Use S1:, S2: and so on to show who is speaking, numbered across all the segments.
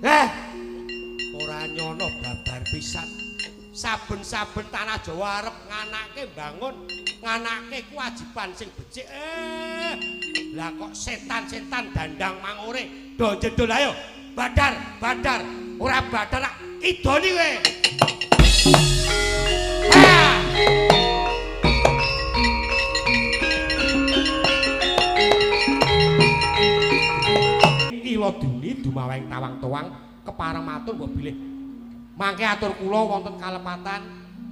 S1: Eh, ora nyono babar pisan. Saben-saben tanah Jawa arep nganake bangun, nganake kewajiban sing becik. Lah kok setan-setan dandang mangure do jedul ayo. Badar, badar, ora badar idoni kowe. Ila duni dumaweng tawang-tawang kepareng matur mbok bilih mangke atur kula wonten kalepatan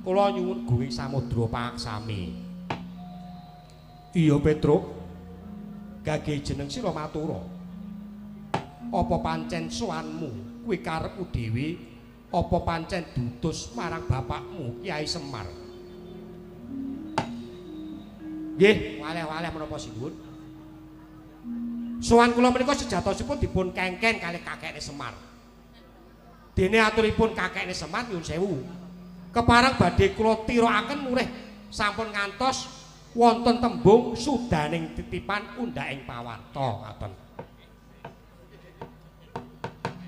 S1: kula nyuwun gunging samudra pangaksami. Iya Petruk, gage jeneng sira matura. Apa pancen sowanmu kuwi karepmu dhewe apa pancen dutus marang bapakmu Kyai Semar? Nggih, waleh-waleh menapa sinuwun? Sowan kula menika sejatosipun dipun kengken kalih kakekne Semar. Dene aturipun kakekne Semar nyuwun sewu. Kepareng badhe kula tirakaken murih sampun ngantos wonten tembung sudaning titipan undhaing pawarta ngaten.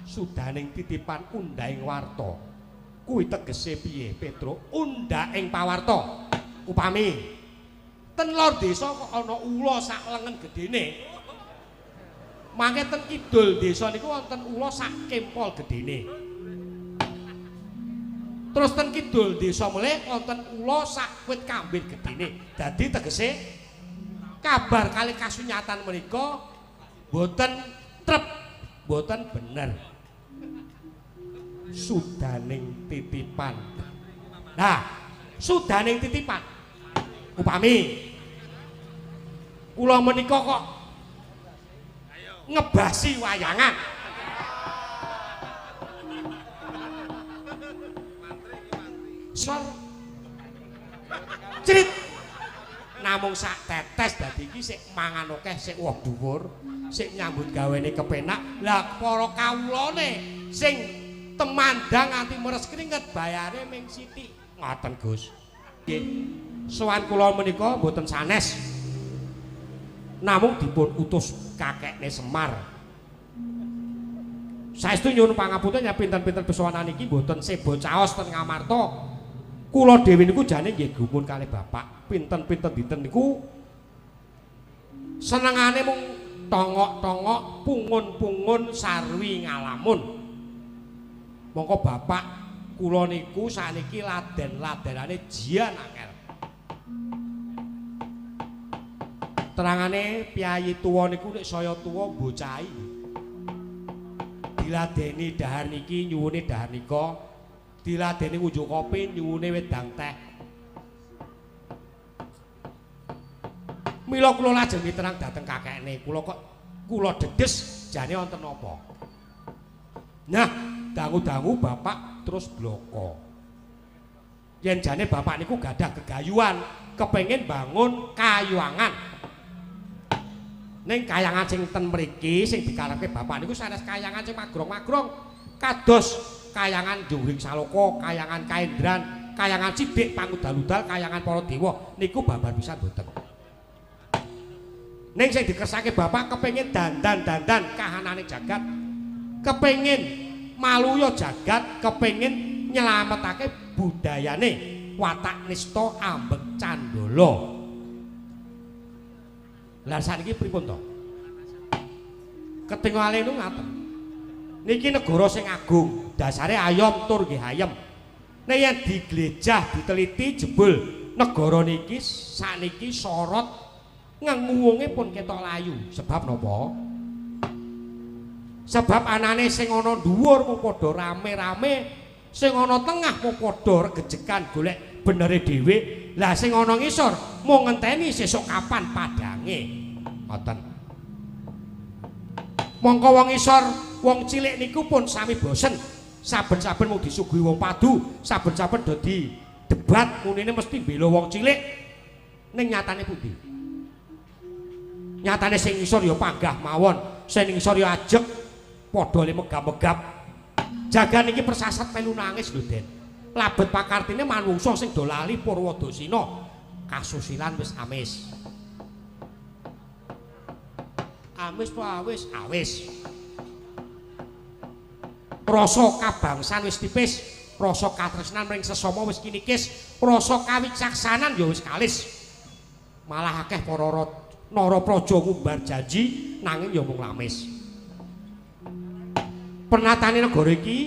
S1: Sudaning titipan undhaing warta. Kuwi tegese piye, Petruk? Undhaing pawarta. Upami ten lor desa kok ana ula sak lengen gedene. Mangke ten kidul desa niku wonten ula sak kempol gedene. Terus ten kidul desa melih wonten ula sak wit kambir gedene. Dadi tegese kabar kali kasunyatan menika mboten trep, mboten bener. Sudaning titipan. Nah, sudaning titipan. Upami kula menika kok ngebasi wayangan. Sor cerit namung sak tetes dadi iki sik mangan akeh, sik woh dhuwur, sik nyambut gawene kepenak. Lah para kawulane sing temandang nganti meres keringet bayare ming sithik. Ngoten Gus. Nggih. Sowan kula menika mboten sanes. Namung dipun utus kakekne Semar. Saestu nyuwun pangapunten ya pinten-pinten pesowanan iki mboten sebo caos ten Ngamarta. Kula dhewe niku jane nggih gumun kalih bapak. Pinten-pinten dinten niku senengane mung tongok-tongok, pungun-pungun sarwi ngalamun. Mongko bapak kula niku saniki laden-ladenane jian angel. Terangane piyayi tuwa niku nek saya tuwa bocahi. Diladeni dahar niki nyuwune dahar nika, diladeni ngunjuk kopi nyuwune wedang teh. Mila kula lajeng miterang dhateng kakekne, kula kok kula dedes jane wonten napa. Nah, dangu-dangu bapak terus bloko. Yen jane bapak niku gadah gegayuhan, kepengin bangun kayuangan. Ning kayangan sing ten mriki sing dikarepke bapak niku sanes kayangan sing magrong-magrong, kados kayangan Jungring Saloka, kayangan Kaendran, kayangan Sidik Pangudal-udal, kayangan para dewa niku babar pisan mboten. Ning sing dikersake bapak kepengin dandan-dandan kahanane jagat, kepengin maluya jagat, kepengin nyelametake budayane watak nista ambek candala. Lah sakniki pripun to? Ketingale niku ngaten. Niki negara sing agung, dasare ayom tur nggih ayem. Nek yen diglejah, diteliti jebul negara niki sakniki sorot ngenguwunge pun ketok layu. Sebab napa? Sebab anane sing ana dhuwur mung padha rame-rame, sing ana tengah mung padha regejekan golek benere dhewe. Lah sing ana ngisor mung ngenteni sesuk kapan padange. Ngoten. Mongko wong ngisor, wong cilik niku pun sami bosen. Saben-saben mung disuguhi wong padu, saben-saben do di debat munine mesti bela wong cilik. Ning nyatane pundi? Nyatane sing ngisor ya panggah mawon, sing ngisor ya ajeg, padha le megap-megap. Jagan iki persasat melu nangis lho, Den. Labet pakartine manungsa sing do lali Purwadasina. Kasusilan wis amis. Amis apa awis? Awis. Rasa kabangsan wis tipis, rasa katresnan mring sesama wis kinikis, rasa kawicaksanan ya wis kalis. Malah akeh para narapraja ngumbar janji nanging ya mung lamis. Pernatane negara iki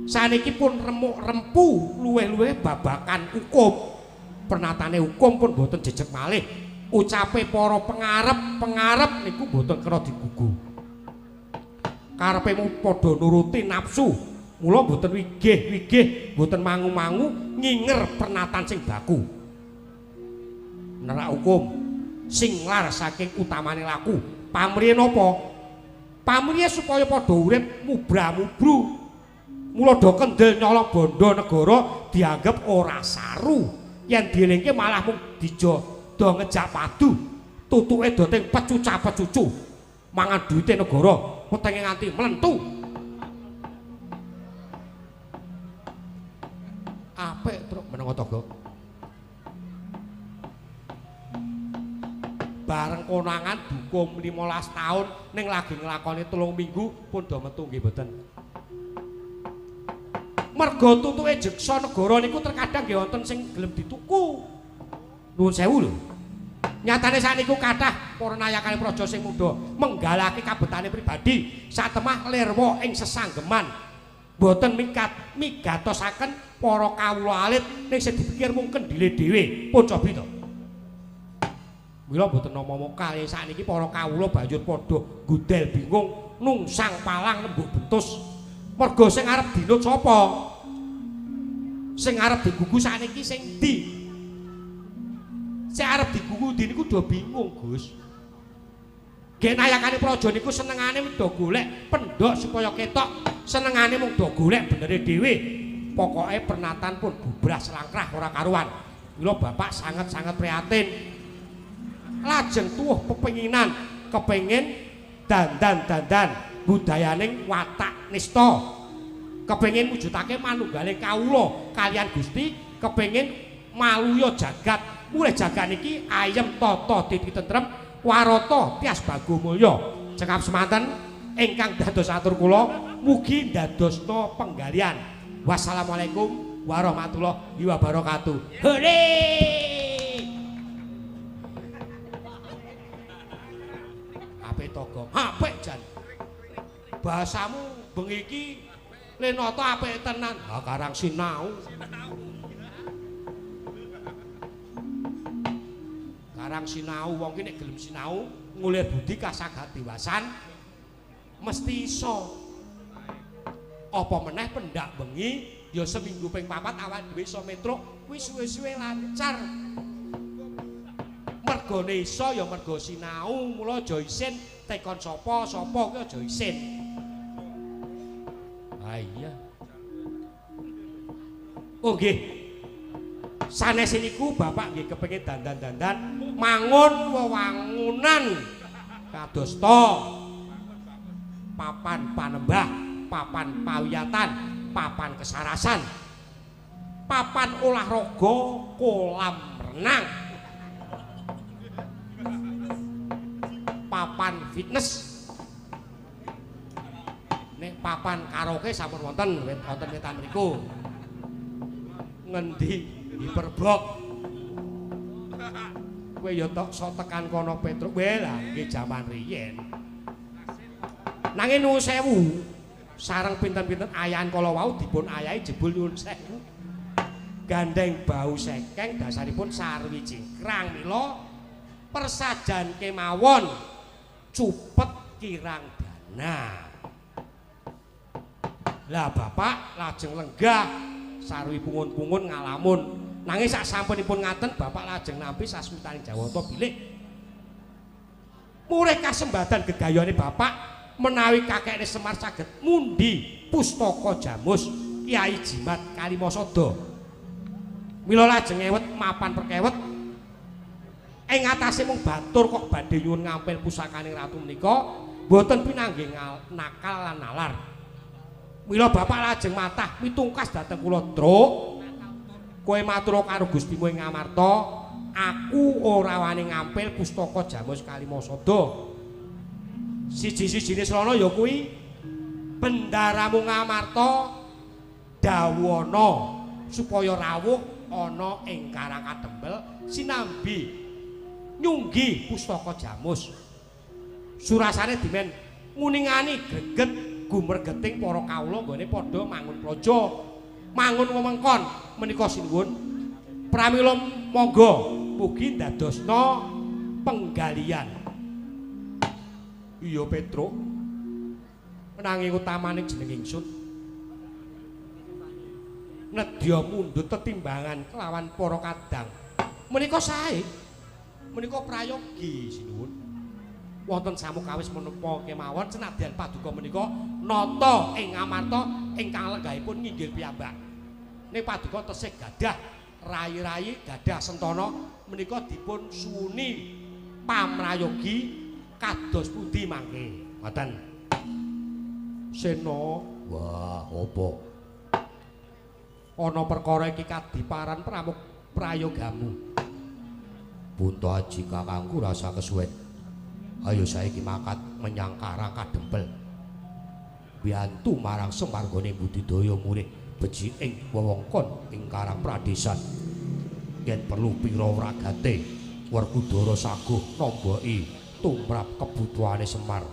S1: saniki pun remuk rempu luwih-luwih babakan hukum. Pernatane hukum pun boten jejeg malih. Ucape para pengarep-pengarep niku boten kena digugu. Karepe mung padha nuruti nafsu, mula boten wigih-wigih, boten mangu-mangu nginger pernatan sing baku. Nerak hukum sing lar saking utamane laku. Pamrihe napa? Pamrihe supaya padha urip mubra-mubru. Mula do kendel nyolong bondo negara dianggep ora saru. Yen dielingke malah mung dijo do ngejak padu, tutuke do teng pecuca-pecucu. Mangan duwite negara wetenge nganti mlentu. Apik truk menengo togo. Bareng konangan dihukum 15 tahun ning lagi nglakoni 3 minggu pun do metu nggih mboten. Mergo tutuke jeksa negara niku terkadang nggih wonten sing gelem dituku. Nuwun sewu lho. Nyatane sakniku kathah para nayakane praja sing mudha menggalake kabetane pribadi satemah lirwa ing sesanggeman. Mboten mingkat migatosaken para kawula alit ning sing dipikir mung kendhile dhewe. Pun cobi to. Mila mboten nama kali sakniki para kawula banjur padha gudel bingung nungsang palang nembuk bentus. Mergo sing arep dinut sapa? Sing arep digugu sakniki sing ndi? Sing arep digugu ndi niku do bingung, Gus. Gen ayakane praja niku senengane do golek pendhok supaya ketok, senengane mung do golek benere dhewe. Pokoke pernatan pun bubrah selangkrah ora karuan. Mila bapak sangat-sangat prihatin. Lajeng tuwuh pepenginan, kepengin dandan-dandan budayaning watak nista. Kepengin mujudake manunggaling kawula kaliyan Gusti, kepengin maluya jagat. Mulih jagat niki ayem tata titi tentrem warata tias bago mulya. Cekap semanten ingkang dados atur kula mugi ndadosna penggalian. Wassalamualaikum warahmatullahi wabarakatuh. Hore! Apik togo, apik jan. Bahasamu bengi iki lenata apik tenan. Ha karang sinau. Karang sinau wong ki nek gelem sinau ngulir budi kasagatiwasan mesti iso. Apa meneh pendak bengi ya seminggu ping 4 awake dhewe iso metruk kuwi suwe-suwe lancar. Mergone iso ya mergo sinau, mula aja isin tekon sapa sapa kuwi aja isin. Ah iya. Oh nggih. Sanes niku bapak nggih kepengin dandan-dandan mangun wewangunan kadosta papan panembah, papan pawiyatan, papan kesarasan, papan olahraga, kolam renang, papan fitness. Nek papan karaoke sampun wonten, wonten wetan mriku. Ngendi hiperblok. Kowe ya tok sok tekan kono Petruk. Weh lah nggih jaman riyen. Nanging nuwun sewu, sareng pinten-pinten ayahan kala wau dipun ayahi jebul nyuwun sewu. Gandeng bau sekeng dasaripun sarwi cingkrang mila persajan kemawon cupet kirang dana. Lah bapak lajeng lenggah sarwi pungun-pungun ngalamun. Nanging sak sampunipun ngaten bapak lajeng nampi sasmitaning Jawata bilih murih kasembadan gegayane bapak menawi kakekne Semar saged mundi pustaka jamus Kyai Jimat Kalimasada. Mila lajeng ewet mapan perkewet ing atase mung batur kok badhe nyuwun ngampil pusakaning ratu menika boten pinanggih nakal lan nalar. Mila bapak lajeng matah mitungkas dhateng kula, Truk. Kowe matur karo Gustimu ing Ngamarta, aku ora wani ngampil pustaka Jamus Kalimasada. Siji-sijine srana ya kuwi Bendaramu Ngamarta dawana supaya rawuh ana ing Karang Kadempel sinambi nyunggi pustaka Jamus. Surasane dimen nguningani greget gumergeting para kawula nggone padha mangun praja, mangun wewengkon menika sinuwun. Pramila monggo mugi ndadosna penggalian. Iya Petruk, nanging utamane jeneng ingsun nedya mundhut tetimbangan kelawan para kadang menika sae, menika prayogi sinuwun. Wonten samukawis menapa kemawon senadyan paduka menika nata ing Ngamarta ingkang lenggahipun nginggil piyambak. Ning paduka tesih gadah rayi-rayi, gadah sentana menika dipun suwuni pamrayogi kados pundi mangke. Ngoten. Sena, wah apa? Ana perkara iki kadiparan pramuk prayogamu. Punta aji kakangku rasa kesuwen. Ayo saiki mangkat menyang Karang Kadempel. Biyantu marang Semar nggone budidaya murih beji ing wewengkon ing Karang Pradesan. Yen perlu pira wragate Werkudara saguh nambahi tumrap kebutuhane Semar.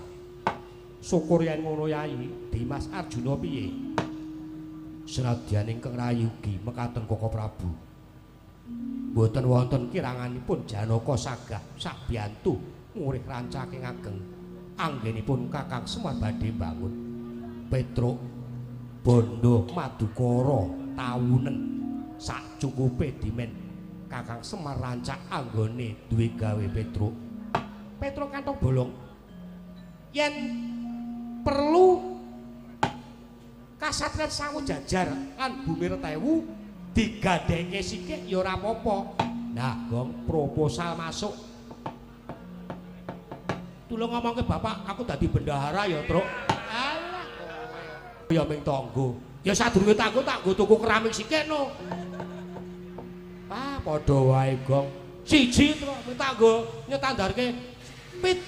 S1: Syukur yen ngono Yayi, Dimas Arjuna piye? Senadyan ingkang rayugi mekaten Koko Prabu. Mboten wonten kiranganipun Janaka sagah sabiyantu ngurih rancake ngageng anggenipun Kakang Semar badhe mbangun Petruk bondo madukara tawunen sacukupe dimen Kakang Semar rancak anggone duwe gawe Petruk. Petruk kantong bolong yen perlu kasatriyan sawu jajar lan bumi retewu digadheke sikik ya ora apa-apa. Nah, gong proposal masuk. Tulung ngomongke bapak, aku dadi bendahara ya, Truk. Alah kowe. Ya ming tangga. Ya sadurunge tangga tak nggo tuku keramik sikik no. Ah, padha wae, Gong. Siji, Truk, ming tak nggo nyetandarke pit.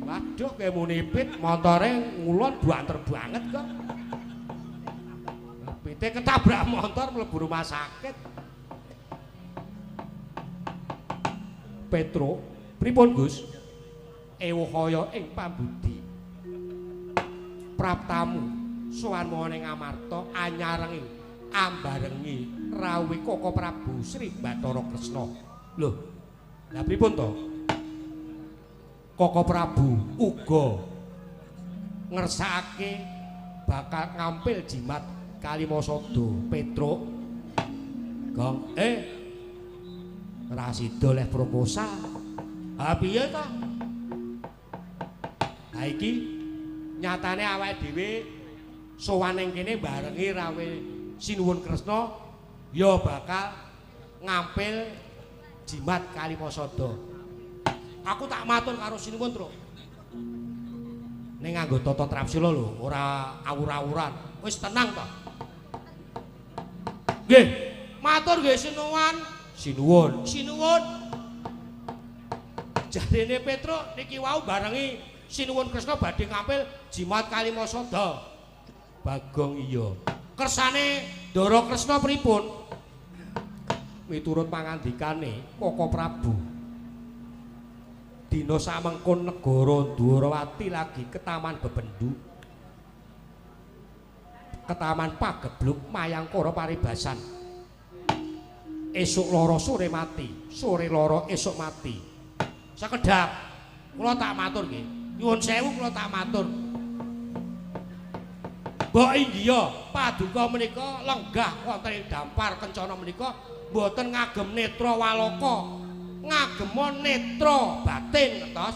S1: Waduh, kowe muni pit, montore ngulon banter banget kok. Pite ketabrak motor mlebu rumah sakit. Petruk, pripun Gus? Ewuhaya ing pambudi. Praptamu sowan ing Ngamarta anyarengi ambarengi rawuhe Koko Prabu Sri Bathara Kresna. Lho, lha pripun to? Koko Prabu uga ngersakake bakal ngampil jimat Kalimasada Petruk. Gong, ra sida leh proposal. Ha piye to? Ha iki nyatane awake dhewe sowan ning kene barengi rawe Sinuwun Kresna ya bakal ngampil jimat Kalimasada. Aku tak matur karo Sinuwun, Truk. Ning nganggo tata trapsila lho, ora awur-awuran. Wis tenang to. Nggih, matur nggih Sinuwun. Sinuwun. Sinuwun. Jarene Petruk niki wau barengi Sinuwun Kresna badhe ngampil jimat Kalimasada. Bagong iya. Kersane Ndara Kresna pripun? Miturut pangandikane Koko Prabu. Dina samengkun negara Dwarawati lagi ketaman bebendu. Ketaman pagebluk mayangkara paribasan. Esuk loro sore mati, sore loro esuk mati. Sekedhap kula tak matur nggih. Nyuwun sewu kula tak matur. Mbok inggih paduka menika lenggah wonten ing dampar kencana menika mboten ngagem netra waloka, ngagem netra batin ngertos.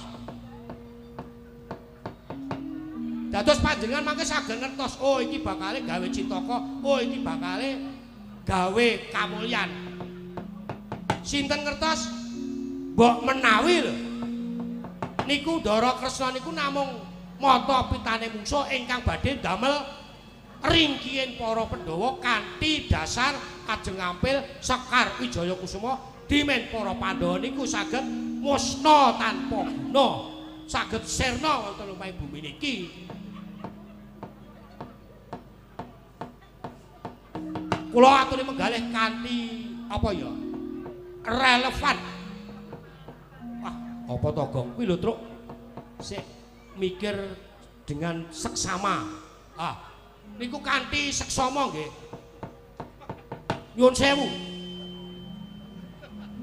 S1: Dados panjenengan mangke saged ngertos, oh iki bakale gawe cintaka, oh iki bakale gawe kamulyan. Sinten ngertos? Mbok menawi lho. Niku Ndara Kresna niku namung mata pitane mungsuh ingkang badhe ndamel ringkihin para Pandhawa kanthi dasar ajeng ngampil Sekar Wijaya Kusuma dimen para Pandhawa niku saged musna tanpa guna, saged sirna wonten lumahing bumi niki. Kula aturi menggalih kanthi apa ya? Relevan. Wah, apa to, Gong? Kuwi lho, Truk. Sik mikir dengan seksama. Ah, niku kanthi seksama nggih. Nyuwun sewu.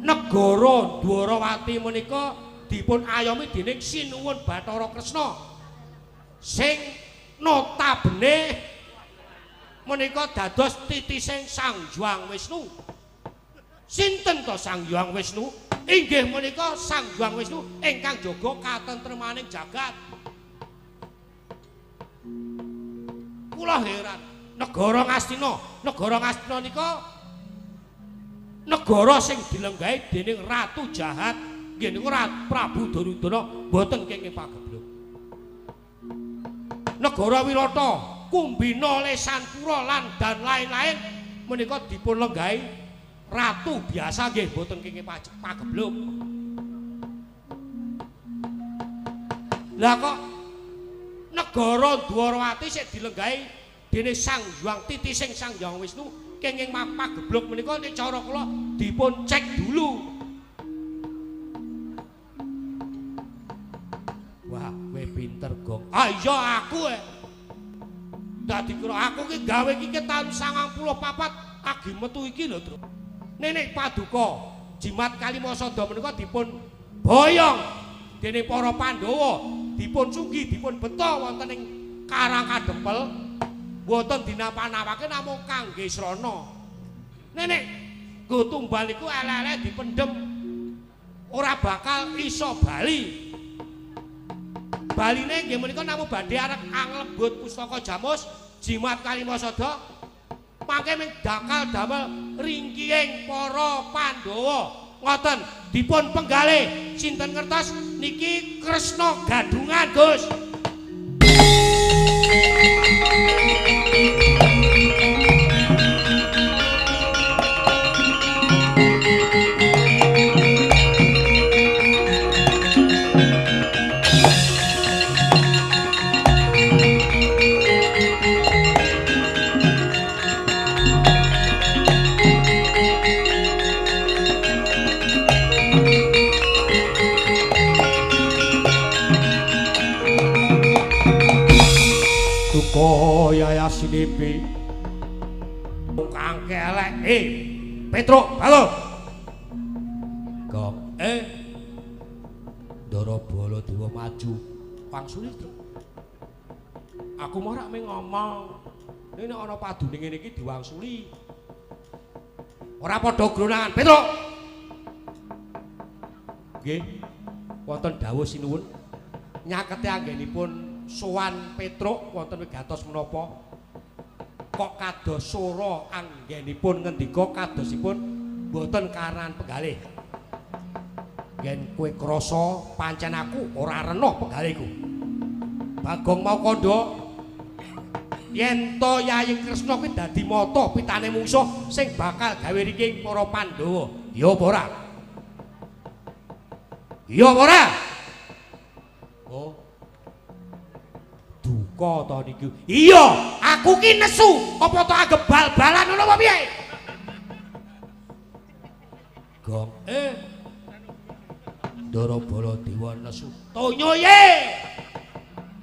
S1: Negara Dwarawati menika dipun ayomi dening Sinuwun Bathara Kresna. Sing notabene menika dados titising Sang Hyang Wisnu. Sinten to Sang Hyang Wisnu? Inggih menika Sang Hyang Wisnu ingkang jaga katentremaning jagat. Kula heran, negara Ngastina, negara Ngastina nika negara sing dilenggahi dening ratu jahat, nggih niku Prabu Duryudana mboten kenging pagebluk. Negara Wirata, Kumbina, Lesanpura lan dan lain-lain menika dipun lenggahi ratu biasa nggih mboten kenging pagebluk. Lah kok negara Dwarawati sik dilenggahi dene Sang Hyang titising Sang Hyang Wisnu kenging pagebluk menika nek cara kula dipun cek dulu. Wah, kowe pinter, Gong. Ah iya aku e. Dadi kira aku ki gawe iki taun 94 agi metu iki lho, Truk. Nenek paduka jimat Kalimasada menika dipun boyong dening para Pandhawa, dipun sunggi, dipun beta wonten ing Karang Kadempel, mboten dinapanawake namung kangge srana. Nenek nggo tumbal iku elek-elek dipendhem ora bakal iso bali. Baline nggih menika namung badhe arek anglebut pustaka jamus jimat Kalimasada mangke ming dakal damel ringkihing para Pandhawa. Ngoten dipun penggalih sinten ngertos niki Kresna gadungan, Gus. Yayasinipi kang kelek Petruk balo Gong Ndara Baladewa maju wangsuli Truk. Aku mau rak mung ngomong nek ana padune ngene iki diwangsuli ora padha gronangan Petruk. Nggih wonten dawuh sinuwun nyakete anggenipun sowan Petruk wonten wigatos menapa kok kados sora anggenipun ngendika kadosipun mboten karan penggalih. Yen kowe krasa pancen aku ora renoh penggalihku. Bagong mau kandha yen to Yayi Kresna kuwi dadi mata pitane mungsuh sing bakal gawe ringking para Pandhawa. Ya apa ora? Ya apa ora? Oh. Duka to niku. Iya, aku ki nesu. Apa to anggep bal-balan ngono apa piye? Gong. Ndara Baladewa nesu. Tonyo ye.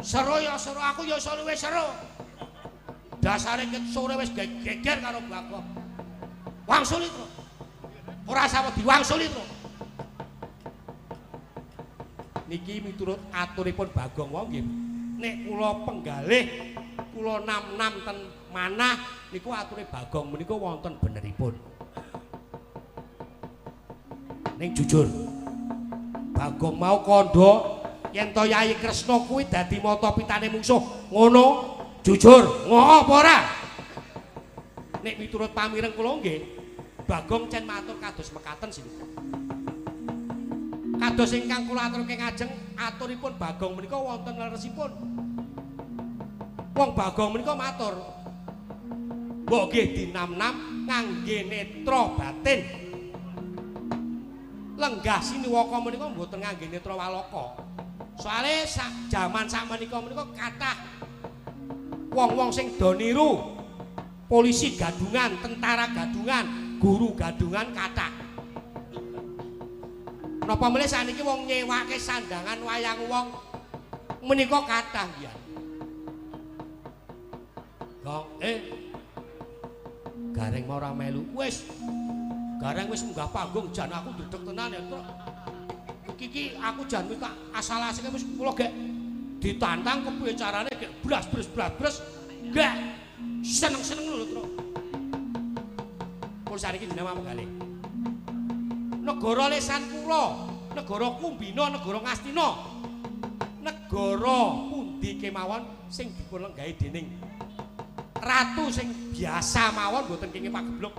S1: Seru ya seru, aku ya iso luwih seru. Dasare ket sore wis geger karo Bagong. Wangsuli, Truk. Ora saweg diwangsuli, Truk. Niki miturut aturipun Bagong wau nggih. Nek kula penggalih kula nam-nam ten manah niku ature Bagong menika wonten beneripun. Ning jujur Bagong mau kandha yen to Yayi Kresna kuwi dadi mata pitane mungsuh ngono jujur ngono apa ora? Nek miturut pamireng kula nggih Bagong cen matur kados mekaten sih. Kados ingkang kula aturke ngajeng aturipun Bagong menika wonten leresipun. Wong Bagong menika matur mbok nggih dinam-nam ngangge netra batin. Lenggah siniwaka menika mboten ngangge netra walaka. Soale sak jaman sakmenika menika kathah wong-wong sing do niru Polisi gadungan, tentara gadungan, guru gadungan kathah. Napa melih saniki wong nyewake sandangan wayang wong menika kathah ya. Gong Gareng ora melu. Wis. Gareng wis munggah panggung jan aku ndredeg tenan ya, Truk. Iki aku jan wis tak asal-asale wis kula gek ditantang kepiye carane gek blas-blas gek seneng-seneng lho, Truk. Pun saniki jenengan menggalih. Negara lesan kula, negara Kumbina, negara Ngastina. Negara pundi kemawon sing dipun lenggahi dening ratu sing biasa mawon mboten kenging pagebluk.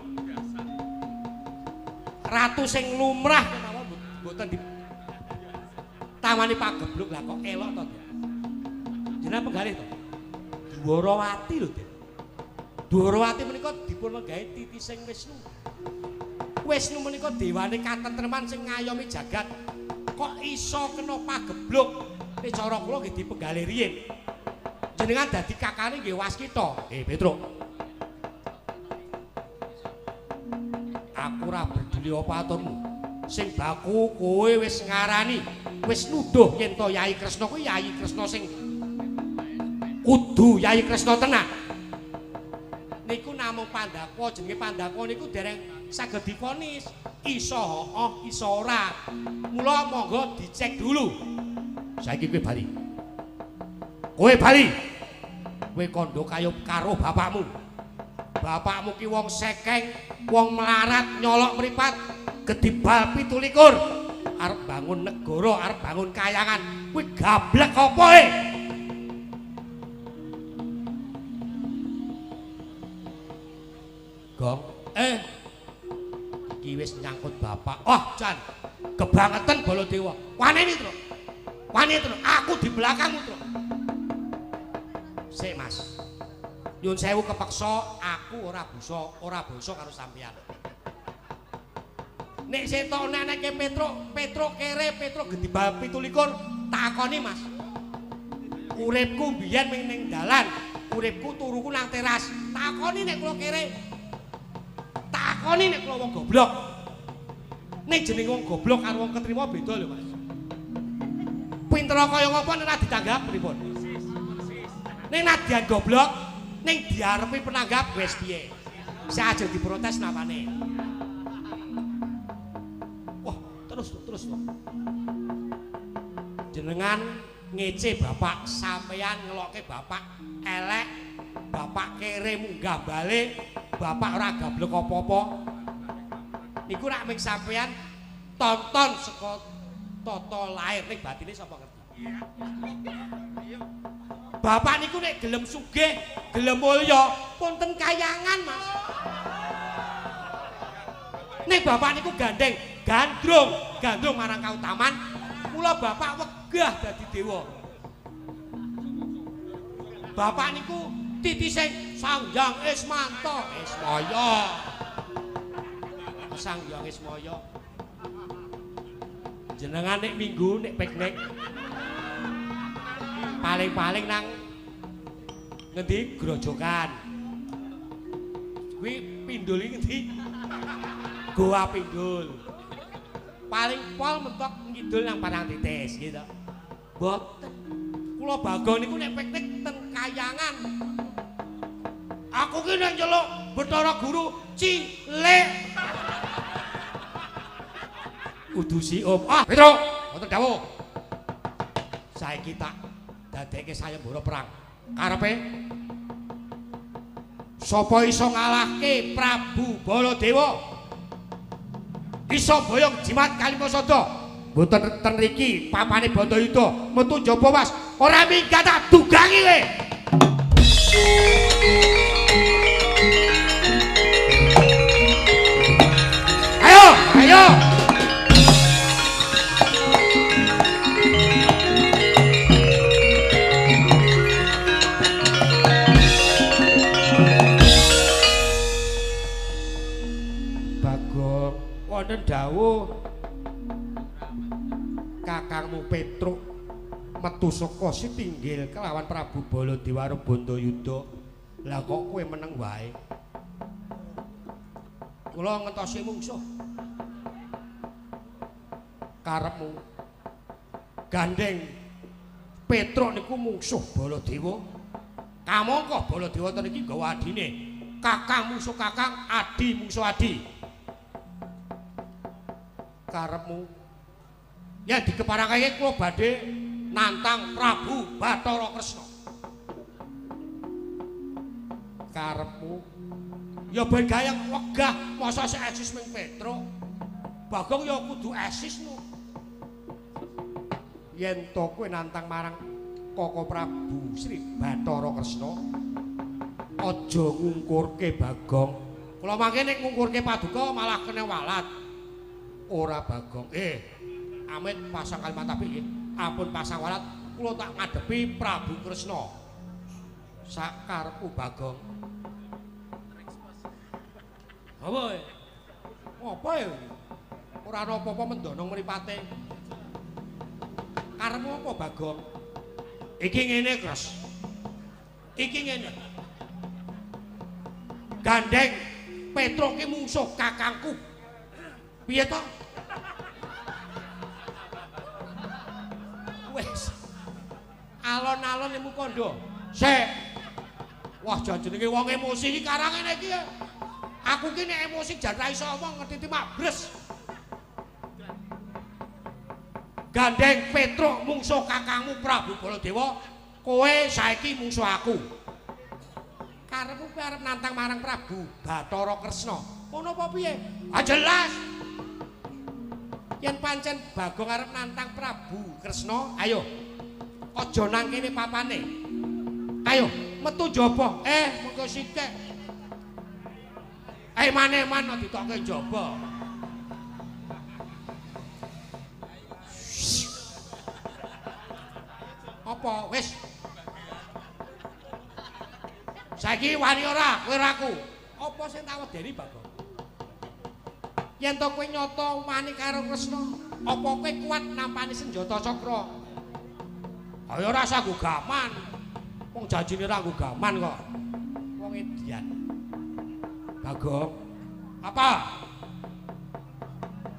S1: Ratu sing lumrah kemawon mboten ditawani pagebluk. Lah kok elok to, Den? Jenengan penggalih to? Dwarawati lho, Den. Dwarawati menika dipun lenggahi titising Wisnu. Wisnu menika dewane katentreman sing ngayomi jagat. Kok iso kena pagebluk? Nek cara kula nggih dipenggalih riyin. Jenengan dadi kakane nggih Waskita. Petruk. Aku ora peduli apa aturmu. Sing baku kowe wis ngarani, wis nuduh yen to Yai Kresna kuwi Yai Kresna sing kudu Yai Kresna tenan. Niku namung Pandakwa, jenenge Pandakwa niku dereng saged divonis. Iso hooh, iso ora. Mula monggo dicek dulu. Saiki kowe bali. Kowe bali. Kowe kandha kaya karo bapakmu. Bapakmu ki wong sekeng, wong melarat, nyolok mripat, gedibal 27. Arep bangun negara, arep bangun kayangan. Kuwi gablek apa e? Gong, iki wis nyangkut bapak. Oh, jan. Kebangetan Baladewa. Waneni, Truk. Wani, Truk. Aku di belakangmu, Truk. Sik, Mas. Nyun sewu kepeksa, aku ora busa, ora basa karo sampeyan. Nek setok neneke Petruk, Petruk kere, Petruk gedibal 27, takoni, Mas. Uripku biyen ming ning dalan, uripku turuku nang teras. Takoni nek kula kere. Takoni nek kula wong goblok. Nek jenenge wong goblok karo wong ketrima beda lho, Mas. Pinter kaya ngapa nek ora ditanggap pripun? Nek nadyan goblok, ning diarepi penanggap wis piye? Sajeng diprotes napane? Wah, terus terus. Jenengan ngece bapak, sampeyan ngelokke bapak elek, bapak kere munggah balik, bapak ora gablek apa-apa. Niku rak ming sampeyan tonton saka tata lahir ning batine sapa ngerti. Bapak niku nek gelem sugih, gelem mulya, punten kayangan, Mas. Nek bapak niku gandeng, gandrung, gandrung marang kautaman, mula bapak wegah dadi dewa. Bapak niku titising Sang Hyang Ismanto, Ismaya. Sang Hyang Ismaya. Jenengan nek minggu nek piknik paling-paling nang ngendi Grojogan. Kuwi pindul iki ngendi? Goa Pindul. Paling pol mentok ngidul nang Parangtritis gitu. Mboten. Kula Bagong niku nek piknik ten Kayangan. Aku ki nek nyeluk Bathara Guru cilik. Kudu si Om. Ah, Petruk, wonten dawuh. Saiki tak dadekke sayembara perang. Karepe sapa iso ngalahke Prabu Baladewa? Iso boyong jimat Kalimasada. Mboten ten riki papane Bantayuda metu njaba was. Ora minggat tak dugangi kowe. Ayo, ayo. Bagong wonten dawuh kakangmu Petruk metu saka sitinggil kelawan Prabu Baladewa Bantayuda. Lah kok kowe meneng wae? Kula ngentosi mungsuh. Karepmu gandeng Petruk niku mungsuh Baladewa. Kamangka Baladewa ten iki nggawa adine. Kakang mungsuh kakang, adi mungsuh adi. Karepmu yen dikeparangake kula badhe nantang Prabu Bathara Kresna. Karepmu ya ben gayeng wegah masa sik eksis ming Petruk. Bagong ya kudu eksis no. Yen to kowe nantang marang Koko Prabu Sri Bathara Kresna, aja ngungkurke Bagong. Kula mangke nek ngungkurke paduka malah kena walat. Ora Bagong. Amit pasang kalimat apik nggih. Ampun pasang walat, kula tak ngadepi Prabu Kresna. Sakarepku Bagong. Apa? Apa ya? Ora ana apa-apa mendono mripate. Karepmu apa Bagong? Iki ngene, Kres. Iki ngene. Gandeng Petruk ki mungsuh kakangku. Piye to? Wis. Alon-alon lemu kandha. Sik. Wah, jan jenenge wong emosi iki karang ngene iki. Aku ki nek emosi jan ra iso omong ngerti mabres. Gandeng Petruk mungsuh kakangmu Prabu Baladewa, kowe saiki mungsuh aku. Karepmu kowe arep nantang marang Prabu Bathara Kresna. Ngono apa piye? Ah jelas. Yen pancen Bagong arep nantang Prabu Kresna, ayo. Aja nang kene papane. Ayo, metu njaba. Mengko sithik. Maneman ditokke njaba. Apa wis? Saiki wani ora kowe ora aku. Apa sing tak wedeni Bagong? Yen to kowe nyata wani karo Kresna, apa kowe kuat nampani senjata cakra? Ayo ora usah nggo gaman. Wong janjine ora nggo gaman kok. Wong edian. Bagong, apa?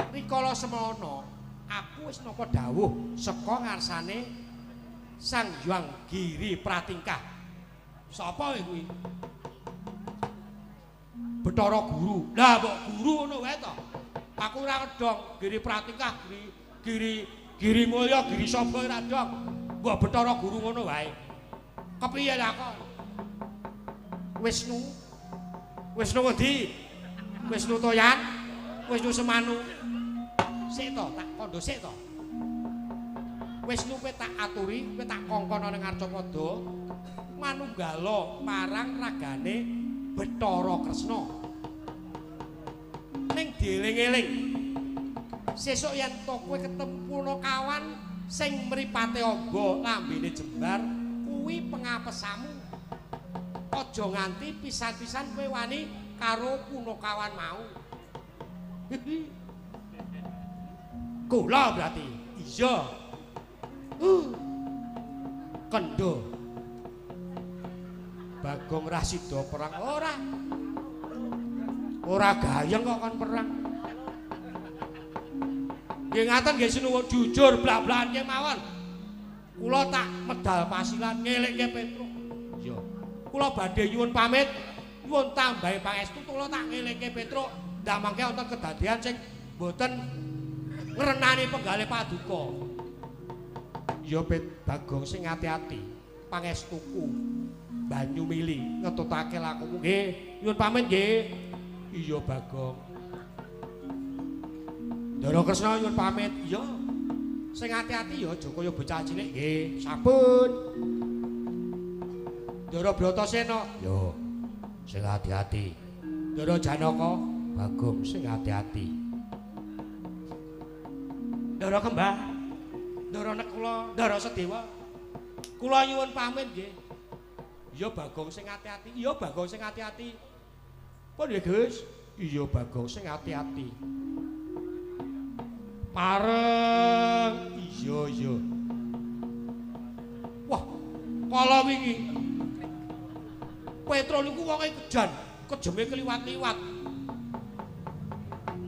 S1: Rikala semono, aku wis nampa dawuh saka ngarsane Sang Hyang Giri Pratingkah. Sapa kuwi? Bathara Guru. Lah mbok guru ngono wae to. Aku ora ngedong Giri Pratingkah, Giri Giri Mulya, Giri sapa ora dong. Mbok Bathara Guru ngono wae. Kepiye lah kok? Wisnu. Wisnu ngendi? Wisnu Toyan, Wisnu Semanu. Sik to, tak kandha sik to. Wisnu kowe tak aturi, kowe tak kongkon ning Arcapada manunggala marang ragane Bathara Kresna. Ning dieling-eling. Sesuk yen to kowe ketemu punakawan sing mripate amba lambene jembar, kuwi pengapesamu. Aja nganti pisan-pisan kowe wani karo punakawan mau. Kula berarti. Iya. Kendho. Bagong ra sida perang ora. Ora gayeng kok kon perang. Nggih ngaten nggih sinuwun jujur blak-blakan kemawon. Kula tak medal pasilan ngelekke Petruk. Iya. Kula badhe nyuwun pamit, nyuwun tambahi pangestu kula tak ngelekke Petruk. Ndak mangke wonten kedadean sing mboten ngrenani penggalih paduka. Ya Pet Bagong sing ati-ati, pangestuku banyu mili ngetutake lakumu. Nggih, nyuwun pamit nggih. Iya Bagong. Ndara Kresna nyuwun pamit. Iya. Sing ati-ati ya aja kaya bocah cilik nggih. Sampun. Ndara Bratasena, yo sing ati-ati. Ndara Janaka, Bagong sing ati-ati. Ndara Kembang, Ndara Nekula, Ndara Sedewa, kula nyuwun pamit nggih. Iya Bagong sing ati-ati, iya Bagong sing ati-ati. Pun nggih Gus, iya Bagong sing ati-ati. Pareng, iya iya. Wah, kala wingi Petro niku wonge kejan, kejeme keliwat-liwat.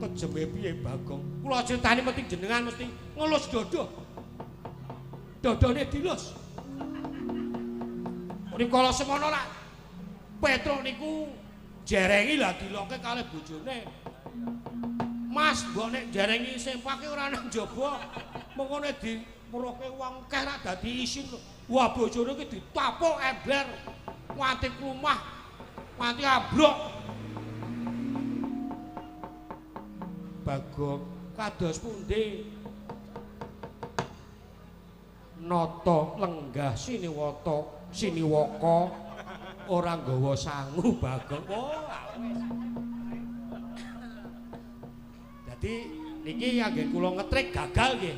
S1: Kejeme piye Bagong? Kula critani mesti jenengan mesti ngelus dodo. Dodone dilus. Rikala semono lak Petro niku jerengi lah diloke kalih bojone. Mas, mbok nek jerengi sempake ora nang jaba, mengko nek dimuruhke wong akeh rak dadi isin. Wah, bojone iki ditapuk ember nganti klumah, nganti ambruk. Bagong kados pundi? Nata lenggah siniwata, siniwaka ora nggawa sangu Bagong. Oh, wis. Dadi niki anggen kula ngetrik gagal nggih.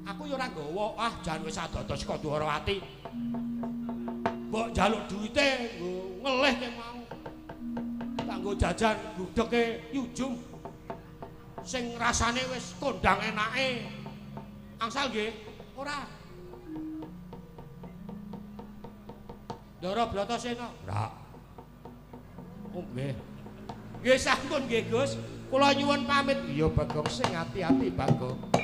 S1: Aku ya ora nggawa, ah jan wis adodos saka Dwarawati. Mbok njaluk duwite nggo ngelih nek mau. Kanggo jajan gudhege Yujum. Sing rasane wis kondang enake. Angsal nggih? Ora. Ndara Bratasena. Ora. Oh nggih. Nggih sampun nggih Gus. Kula nyuwun pamit. Iya Bagong, sing ati-ati Bagong.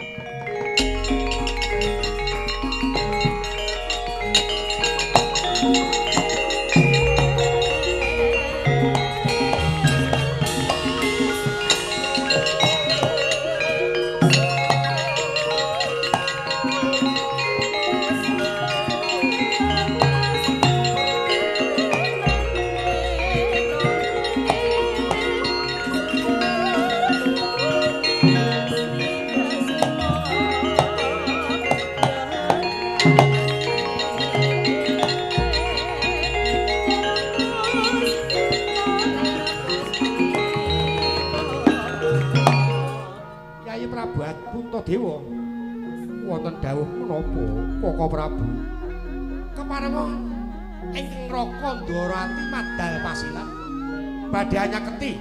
S1: Puntadewa wonten dawuh menapa Kaka Prabu keparenga ingkang Raka Ndorowati madal pasilan badhe anyaketi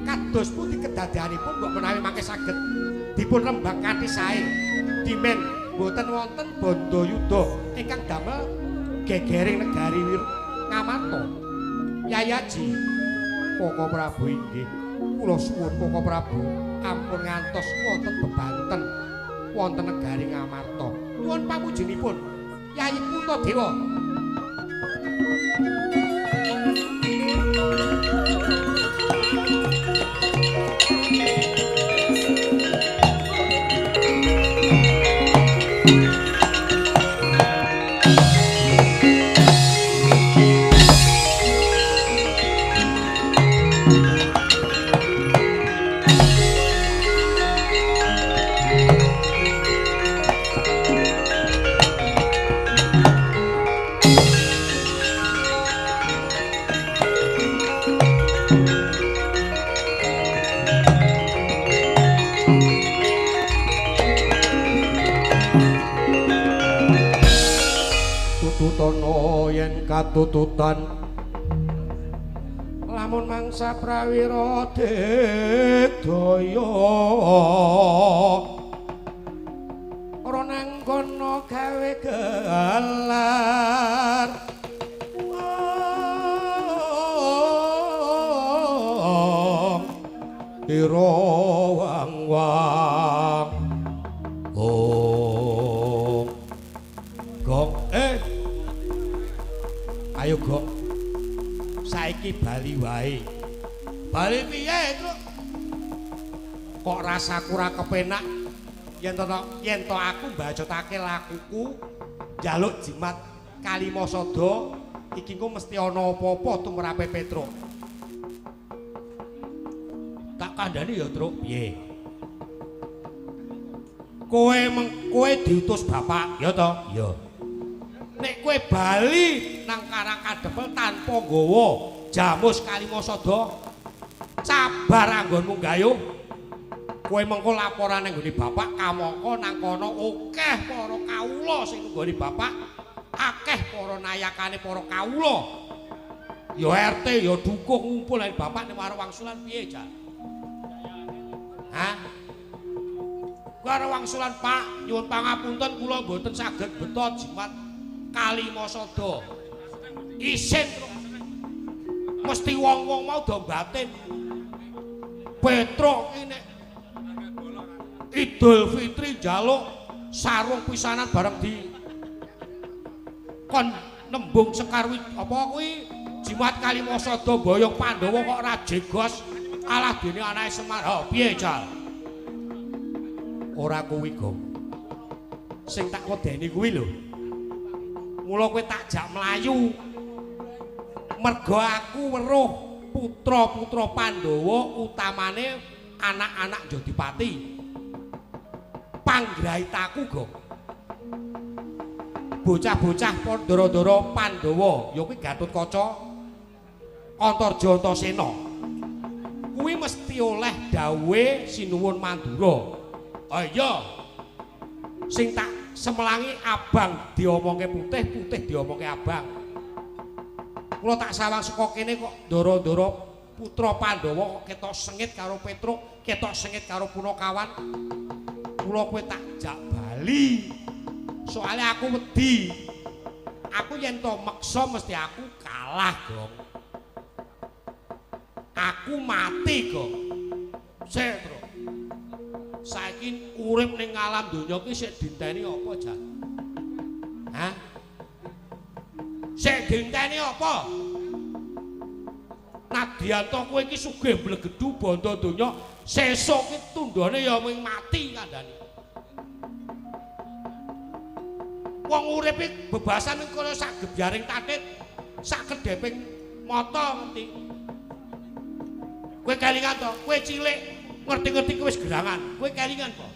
S1: kados pundi kedadeanipun mbok menawi mangke saged dipun rembag kanthi sae dimen boten wonten bandayuda ingkang damel gegering negari Ngamarta. Yayi Aji Kaka Prabu inggih kula suwun Kaka Prabu ampun ngantos wonten bebanten wonten negari Ngamarta. Nyuwun pamujinipun Yayi Puntadewa. Tututana yen katututan lamun mangsa prawira digdaya ora nang kono gawe gelar ira wang-wang. Oh gong ayo gong saiki bali wae. Bali piye, Truk? Kok rasaku ora kepenak yen to aku mbacutake lakuku njaluk jimat Kalimasada iki engko mesti ana apa-apa tumrape Petruk. Tak kandhani ya, Truk. Piye? Kowe diutus bapak, ya to? Ya. Nek kowe bali nang Karang Kadempel tanpa nggawa jamus Kalimasada, sabar anggonmu gayuh. Kowe mengko laporan nang nggone bapak kamangka nang kono akeh para kawula sing nggone bapak, akeh para nayakane para kawula. Ya RT ya dukung ngumpul nang bapak nek warung wangsulan piye, Jan? Hah? Karo wangsulan Pak, nyuwun pangapunten kula mboten saged beto jimat Kalimasada. Isin mesti wong-wong mau do batin. Petruk ki nek Idul Fitri njaluk sarung pisanan bareng di kon nembung sekar apa kuwi jimat Kalimasada boyong Pandhawa kok ora jegos alah dene anake Semar. Ha piye jal? Ora kuwi, Gong. Sing tak wedeni kuwi lho. Mula kowe tak jak mlayu. Mergo aku weruh putra-putra Pandhawa utamane anak-anak Jodipati. Panggraitaku, Gong. Bocah-bocah ndara-ndara Pandhawa ya kuwi Gatotkaca, Antarja Antasena. Kuwi mesti oleh dawuhe Sinuwun Mandura. Ah iya. Sing tak semelangi abang diomongke putih, putih diomongke abang. Kula tak sawang saka kene kok ndara-ndara putra Pandhawa kok ketok sengit karo Petruk, ketok sengit karo Punakawan. Kula kowe tak jak bali. Soale aku wedi. Aku yen to meksa mesti aku kalah, Gong. Aku mati, Gong. Sik, Tru. Saiki urip ning alam donya ki sik dinteni apa, Jan? Hah? Sik dinteni apa? Nadyan to kowe iki sugih mblegedu bondo donya, sesuk ki tundhone ya mung mati kandhane. Wong urip iki bebasan kaya sak gebyaring tatit, sak kedheping mata ngerti. Kowe kelingan to, kowe cilik ngerti-ngerti kowe wis gerangan, kowe kelingan apa?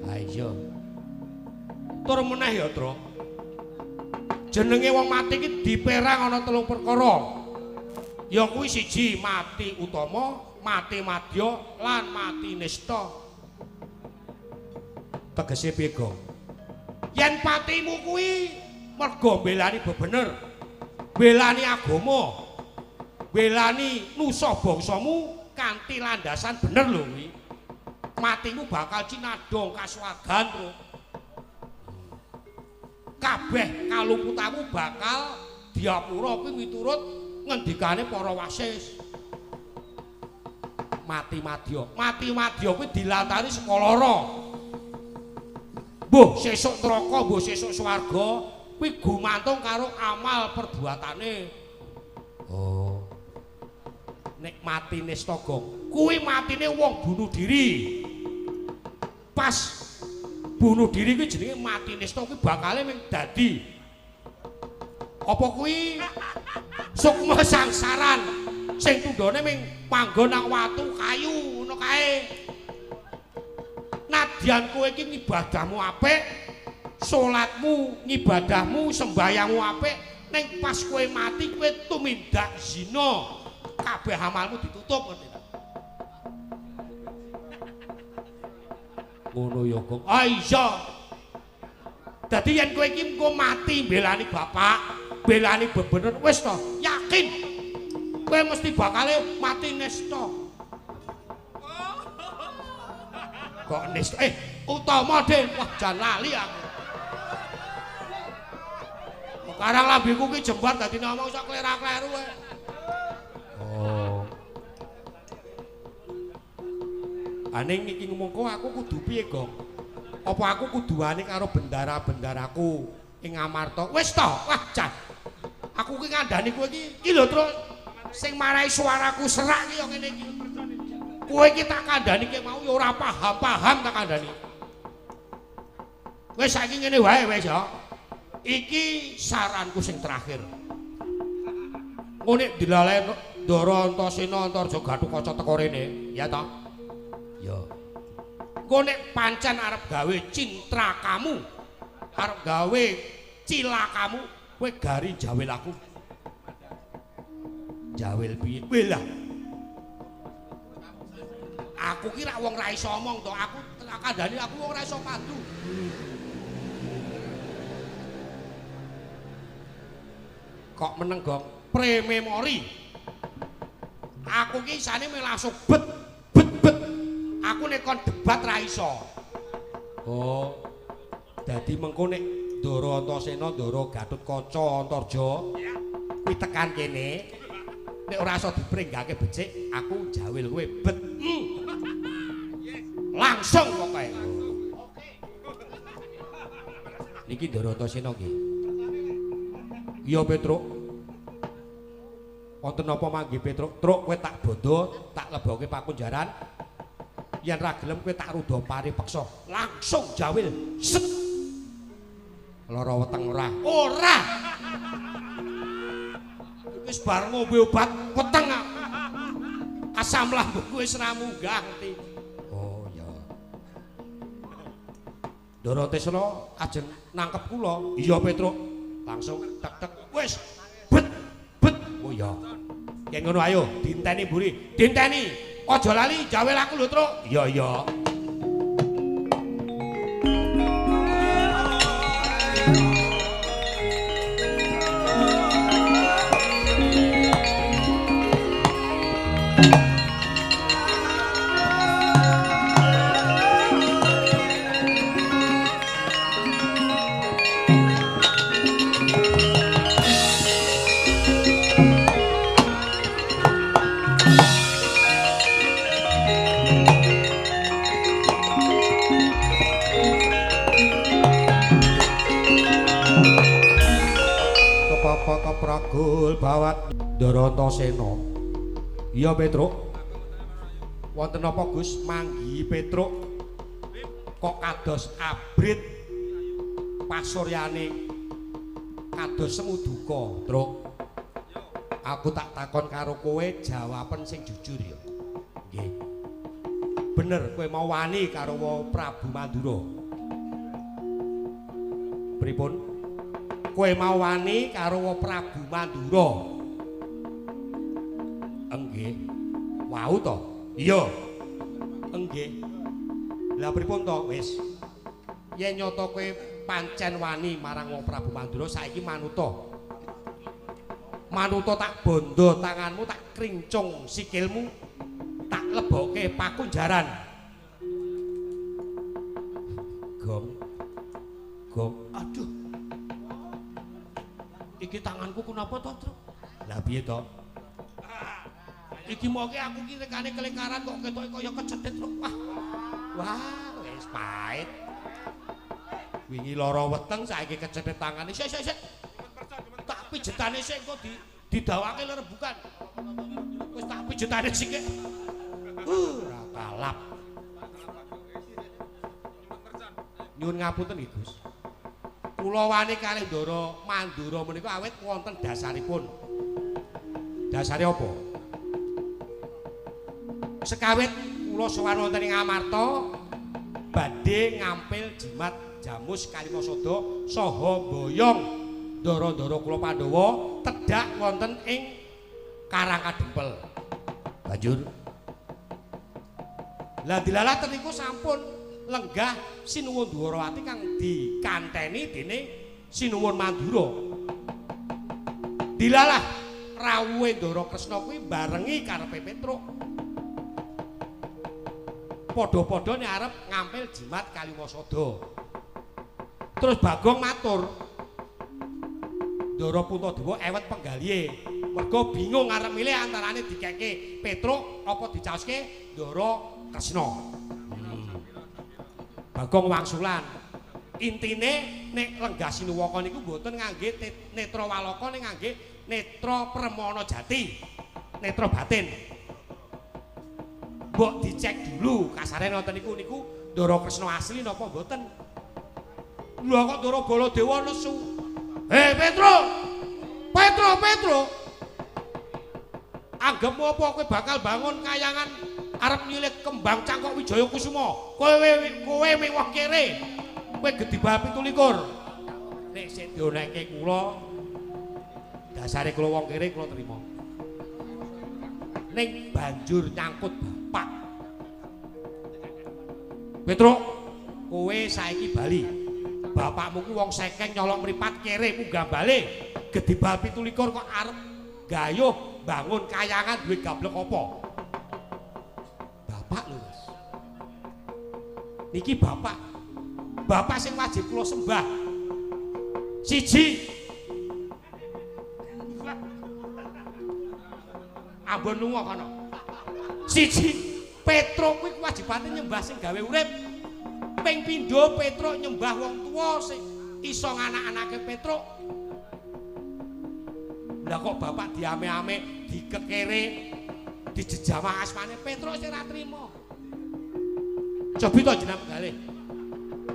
S1: Ha iya. Tur meneh ya, Tru. Jenenge wong mati iki diperang ana telung perkara. Ya kuwi siji mati utama, mati madya, lan mati nista. Tegese piye, Gong? Yen patimu kuwi mergo mbelani bebener, mbelani agama, mbelani nusa bangsamu kanthi landasan bener lho kuwi. Matimu bakal cinadhong kasuwargan, Tru. Kabeh kaluputamu bakal diapura kuwi miturut ngendikane para wasis. Mati madya. Mati madya kuwi dilantari saka lara. Mbuh sesuk neraka, mbuh sesuk swarga, kuwi gumantung karo amal perbuatane. Oh. Nek mati nista, Gong, kuwi matine wong bunuh diri. Pas bunuh diri kuwi jenenge mati nista, kuwi bakale mung dadi apa kuwi sukma sangsaran sing tundhone mung manggon nang watu kayu ngono kae. Nadyan kowe iki ngibadahmu apik, salatmu, ngibadahmu, sembayangmu apik, ning pas kowe mati kowe tumindak zina, kabeh amalmu ditutup ngerti ta? Ngono ya, Gong. Ah iya. Dadi yen kowe iki engko mati mbelani bapak, belani bebener, wis to, yakin kowe mesti bakale mati nesta. Kok nesta? Utama Den, wah jan lali aku. Sekarang lambeku ki jembar dadi ngomong iso klera-kleru kowe. Oh. Aning iki mengko aku kudu piye, Gong? Apa aku kudu wani karo bendara-bendaraku ing Amarta? Wis to, wah jan. Aku ki ngandani kowe iki, iki lho, Tru. Sing marai suaraku serak ki ya ngene iki. Kowe iki tak kandhani ki mau ya ora paham-paham tak kandhani. Wis saiki ngene wae wis ya. Iki saranku sing terakhir. Engko nek dilale Ndara Antasena Antarja Gatotkaca teko rene, ya toh? Ya. Engko nek pancen arep gawe cintra kamu, arep gawe cilakamu, kowe gari jawil aku. Jawil piye? Weh lah. Aku ki rak wong ra iso omong to, aku kandhani aku wong ra iso padu. Kok meneng, Gong? Prememori. Aku ki isane mung langsung bet bet bet. Aku Aku nek kon debat ra iso. Oh. Dadi mengko nek Ndara Antasena, Ndara Gatotkaca Antarja kuwi tekan kene, nek ora iso dipringgake becik, aku jawil kowe bet. Langsung pokoke. Niki Ndara Antasena nggih. Iya Petruk. Wonten napa manggi Petruk? Truk kowe tak bondo, tak leboke pakunjaran. Yen ra gelem kowe tak rudha pari peksa. Langsung jawil. Set. Lara weteng ora? Ora. Wis bar ngombe obat weteng. Asam lambungku wis ra munggah ngerti. Oh ya. Ndara Antasena ajeng nangkep kula. Iya Petruk. Langsung tek-tek wis bet bet. Oh iya. Yen ngono ayo dinteni mburi. Dinteni. Aja lali jawel aku lho, Truk. Iya iya. Kepragul bawat Ndara Antasena. Iya Petruk. Wonten napa Gus manggihi Petruk kok kados abrit pasuryane kados semu duka, Truk. Aku tak takon karo kowe jawaben sing jujur ya. Nggih. Bener kowe mau wani karo Prabu Mandura. Pripun? Kowe mau wani karo Prabu Mandura? Enggih. Wau to? Iya. Enggih. Lah pripun to? Wis. Yen nyata kowe pancen wani marang Prabu Mandura saiki manuta. Manuta tak bondo tanganmu, tak krincung sikilmu, tak lebokke pakunjaran. Gong. Gong. Aduh. Iki tanganku kenapa to, Truk? Lah piye to? Iki moke aku ki rekane kelingkaran kok ketoke kaya kecethit, Truk. Wah. Wah, wis pahit. Wingi lara weteng saiki kecethit tangane. Sik sik sik. Tak pijetane sik engko didawake rebukan. Wis tak pijetane sik. Ora kalap. Nyuwun ngapunten nggih, Gus. Kula wani kalih Ndara Mandura menika awit wonten dasaripun. Dasare apa? Sekawit kula sowan wonten ing Amarta badhe ngampil jimat jamus Kalimasada saha mboyong ndara-ndara kula Pandhawa tedhak wonten ing Karang Kadempel. Banjur lah dilalah ten niku sampun lenggah Sinuwun Dwarawati kang dikanteni dening Sinuwun Mandura. Dilalah rawuhe Ndara Kresna kuwi barengi karepe Petruk. Padha-padha nek arep ngampil jimat Kalimasada. Terus Bagong matur, Ndara Puntadewa ewet penggalihe. Mergo bingung arep milih antarane dikeke Petruk apa dicaoske Ndara Kresna. Bagong wangsulan. Intine nek lenggah Sinuwaka niku mboten ngangge netra walaka ning ngangge netra permana jati, netra batin. Mbok dicek dulu kasare nonton niku niku Ndara Kresna asli napa mboten. Lha kok Ndara Baladewa nesu. Hei Petruk. Petruk, Petruk. Anggepmu apa kowe bakal bangun kayangan arep nyilih kembang cangkok Wijaya Kusuma? Kowe kowe mewah kere. Kowe gedhi bab 27. Nek sik dionekke kula dasare kula wong kere kula trima. Ning banjur nyangkut bapak. Petruk, kowe saiki bali. Bapakmu ku wong sekeng nyolong mripat kere munggah bale. Gedhi bal 27 kok arep gayuh bangun kayangan duwe gablek apa? Bapak lho, Mas. Niki bapak. Bapak sing wajib kula sembah. Siji. Ambon lunga kono. Siji, Petruk kuwi kewajibane nyembah sing gawe urip. Ping pindho Petruk nyembah wong tuwa sing iso nganak-anake Petruk. Lah kok bapak diame-ame, dikekere, dijejamah asmane Petruk sing ora trima. Cobi to jenengan galih.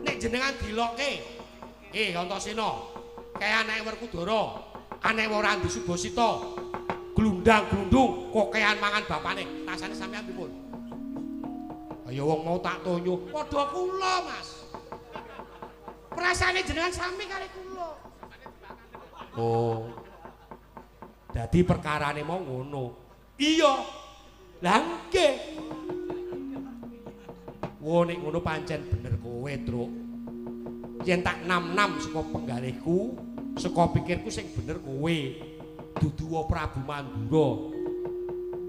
S1: Nek jenengan dilokke, Antasena, kae anake Werkudara, anake Randi Subasita, glundang-glundung kokean mangan bapane, rasane sampean pripun? Ayo wong mau tak tonyo, padha kula, Mas. Perasaane jenengan sami kali kula. Oh. Dadi perkarane mau ngono. Iya. Lah nggih. Wo nek ngono pancen bener kowe, Truk. Yen tak nam-nam saka penggalihku, saka pikirku sing bener kowe. Dudu Prabu Mandura.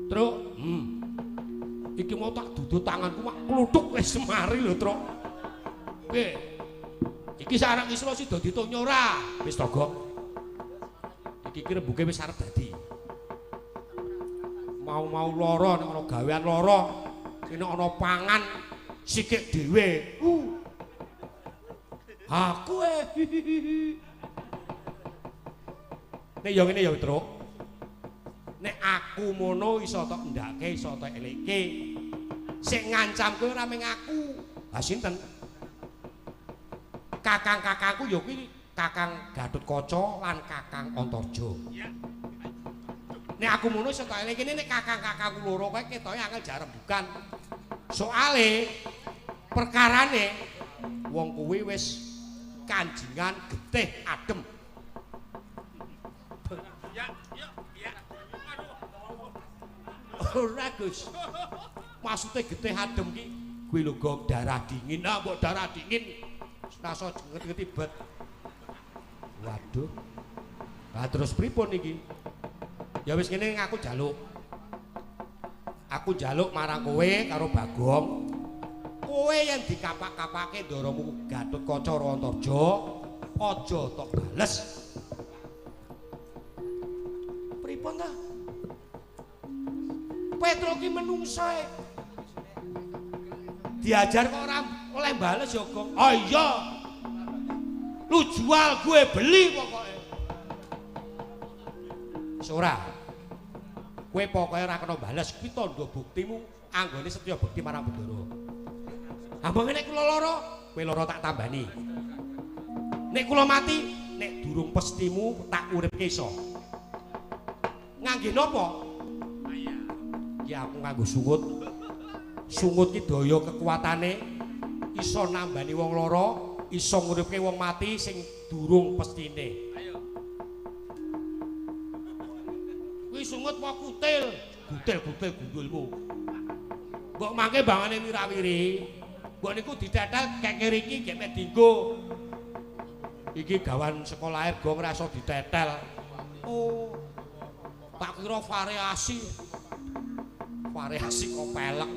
S1: Truk, Iki mau tak dudu tanganku mak kluthuk wis mari lho, Truk. Piye? Iki sareng isra sida ditonyo ora? Wis to, Gok. Iki ki rembuke wis arep dadi. Mau-mau lara nek ana gawean lara, nek ana pangan sikik dhewe. Aku Nek ya ngene ya, Truk. Nek aku mono iso tok ndake, iso tok elekke. Sing ngancam kowe ora mung aku. Lah sinten? Kakang-kakangku ya kuwi Kakang Gatotkaca lan Kakang Antarja. Nek aku mono iso tok elekke, nek kakang-kakangku loro kae ketoke angel jarembukan. Soale perkarane wong kuwi wis kanjingan getih adem. Ora, Gus. Maksude getih adem ki kuwi lho gok darah dingin. Ah, mbok darah dingin. Rasa ngerti-ngerti bet. Waduh. Lah terus pripun iki? Ya wis ngene aku njaluk. Aku njaluk marang kowe karo Bagong. Kowe yang dikapak-kapake ndaramu Gatotkaca Antarja, aja tok bales. Pripun ta? Petruk ki menungso e. Diajar kok ora oleh bales ya, Gong. Oh iya. Lu jual gue beli pokoke. Wis ora. Kowe pokoke ora kena bales, kuwi tandha buktimu anggone setya bekti marang Bedara. Ambong nek kula lara, kowe lara tak tambani. Nek kula mati, nek durung pestimu tak uripke iso. Ngangge napa? Ya aku nganggo sungut. Sungut ki daya kekuatane iso nambani wong lara, iso nguripke wong mati sing durung pestine. Ayo. Kuwi sungut apa kutil? Kutil-kutil gundulmu. Mbok mangke bangane wirawiri. Mbok niku ditetel kekir iki gek mek dinggo. Iki gawan sekolah air gong ora iso ditetel. Oh. Tak kira variasi. Variasi kok pelek.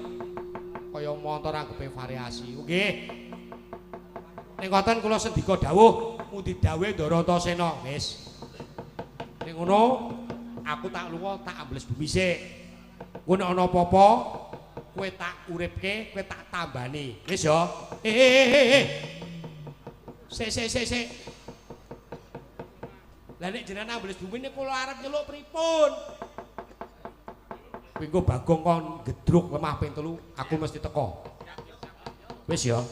S1: Kaya montor anggepe variasi. Nggih. Nek ngoten kula sendika dawuh, mundi dawuhe Ndara Antasena. Wis. Nek ngono aku tak lunga tak ambles bumi sik. Engko nek ana apa-apa kowe tak uripke, kowe tak tambani. Wis ya. Sik sik sik sik. Lah nek jenengan ambles bumi nek kula arep nyeluk pripun? Kuwi engko Bagong kon gedruk lemah ping 3, aku mesti teko. Wis ya.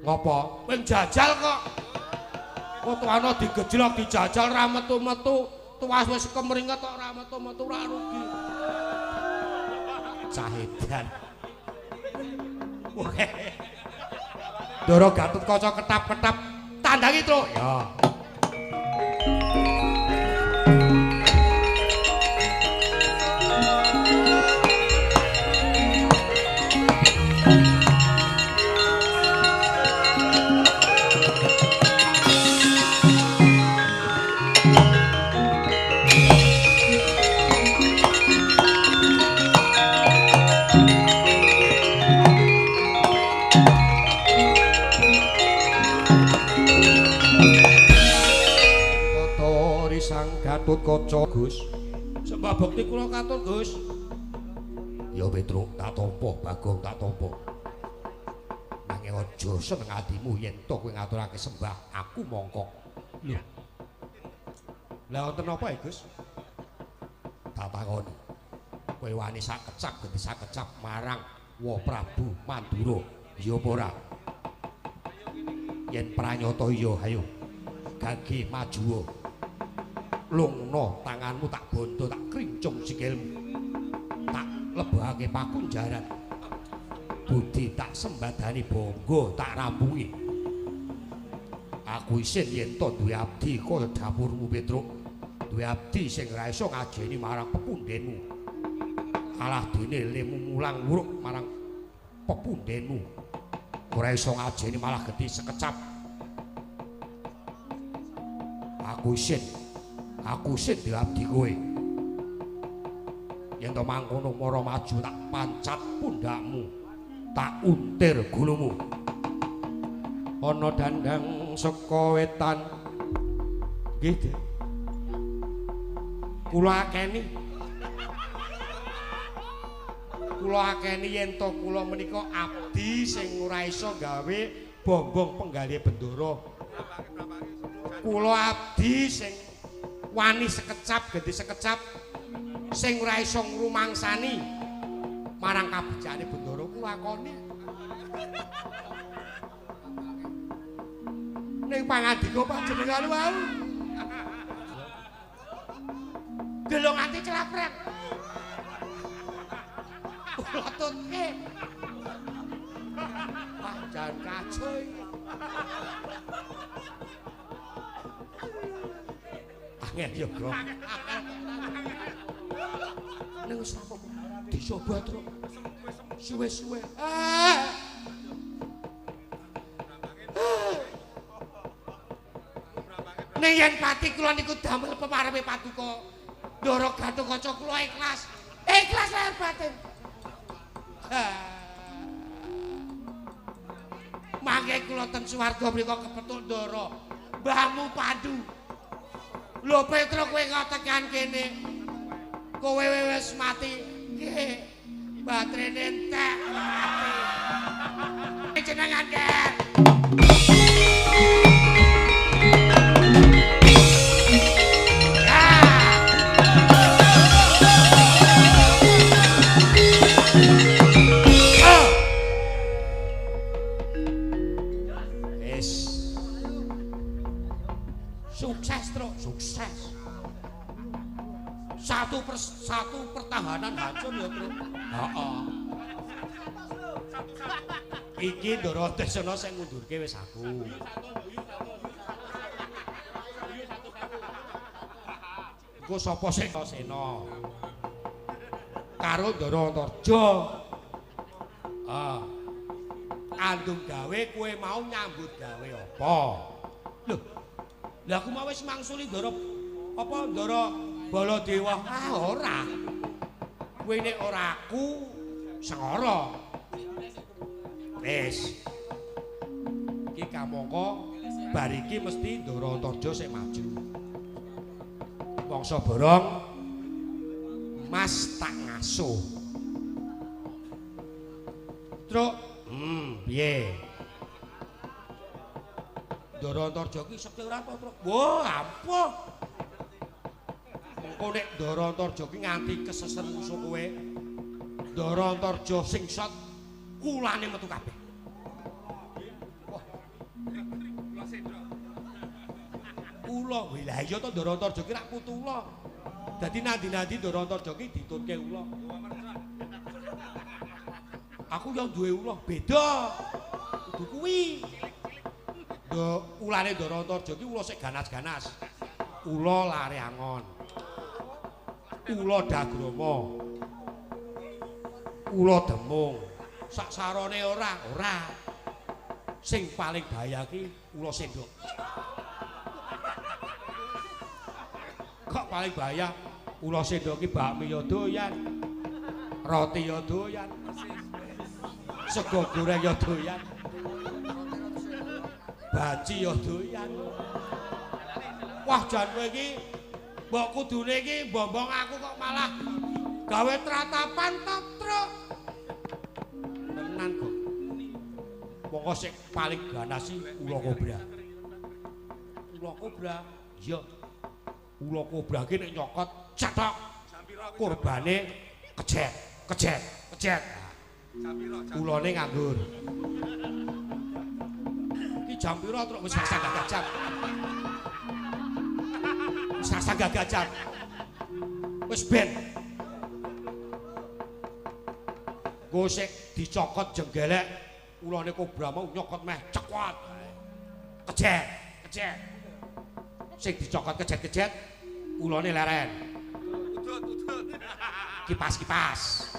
S1: Ngopo? Kowe njajal kok. Kok tuwana digejlok dijajal ra metu-metu, tuwas wis kemringet kok ra metu-metu ra rugi. Cahedan. Oke. Ndara Gatotkaca ketap-ketap tandangi, Truk. Ya. Gatotkaca, Gus. Sembah bekti kula katur, Gus. Ya Petruk, tak tampa, Bagong tak tampa. Nanging aja seneng atimu yen to kowe ngaturake sembah, aku mongkok. Lho. Lah wonten apa ya, Gus? Tak takoni. Kowe wani sak kecap genti sak kecap marang Wa Prabu Mandura, ya apa ora? Yen pranyata iya, ayo. Gage majuwa. Lungna tanganmu tak bondo tak krincung sikilmu. Tak lebokake pakunjaran. Budi tak sembadani bangga tak rampungi. Aku isin yen to duwe abdi kaya dapurmu Petruk. Duwe abdi sing ora iso ngajeni marang pepundhenmu. Alah dene lemu mulang wuruk marang pepundhenmu. Ora iso ngajeni malah gedhi sekecap. Aku isin. Aku isin duwe abdi kowe. Yen to mangkono mara maju tak pancat pundhakmu. Tak untir gulumu. Ana dandang saka wetan. Nggih, Dik. Kula akeni. Kula akeni yen to kula menika abdi sing ora iso gawe bombong penggalih bendara. Kula abdi sing wani sekecap gedhe sekecap sing ora iso ngrumangsani marang kabejane bendara kula akoni. Ning pangandika panjenengan wau. Delok nganti celaprek. Kula tutke. Wah, jan kacau iki. Angel ya, Bro. Ning wis apa dicoba truk. Suwe-suwe. Ning yen pati kula niku damel peparepe paduka Ndara Gatotkaca kula ikhlas. Ikhlas lahir batin. Mangke kula ten swarga mriku kepethuk Ndara. Mbahmu Pandu. Lho Petruk kowe kok tekan kene. Kowe wis mati. Nggih. Baterene entek mati. Jenengan, Ger. Sukses, Truk, sukses. Satu persatu pertahanan hancur ya, Truk. Heeh. Iki Ndara Tresna sing ngundurke wis aku. Engko sapa sing Sena? Karo Ndara Antarja. Ah. Kandung gawe kowe mau nyambut gawe apa? Lho. Lah aku mau wis mangsuli Ndara apa Ndara Baladewa? Ah ora. Kowe nek ora aku sengara. Wis. Iki kamangka bar iki mesti Ndara Antarja sing maju. Mangsa borong Mas tak ngasuh. Truk, piye? Ndara Antarja ki sekti ora apa, Truk? Wah, ampuh. Mengko nek Ndara Antarja ki nganti keseser musuh kowe. Ndara Antarja sing sot ulane metu kabeh. Wah. Ula, lha iya to Ndara Antarja ki rak putu ula. Dadi nandi-nandi Ndara Antarja ki ditutke ula. Aku yo duwe ula beda. Kudu kuwi. Ulane Ndara Antarja ki ula sik ganas-ganas. Ula lare angon. Ula dagrama. Ula demung. Sak sarone ora, ora. Sing paling bahaya ki ula sendok. Kok paling bahaya ula sendok ki bakmi ya doyan. Roti ya doyan. Sego goreng ya doyan. Baci ya doyan. Wah, jan kowe iki Mbok kudune iki mbombong aku kok malah gawe tratapan to, Truk. Tenan kok. Monggo sing paling ganas iki ula kobra. Ula kobra, iya. Ula kobra iki nek nyokot cetok. Korbane kejet, kejet, kejet. Ulane nganggur. Iki jam pira, Truk? Wis rasah gagah jam. Wis rasah gagah jam. Wis ben. Engko sik dicokot jenggelek, ulane kobra mau nyokot meh cekwat. Kejet, kejet. Sing dicokot kejet-kejet, ulane leren.
S2: Udut-udut.
S1: Kipas-kipas.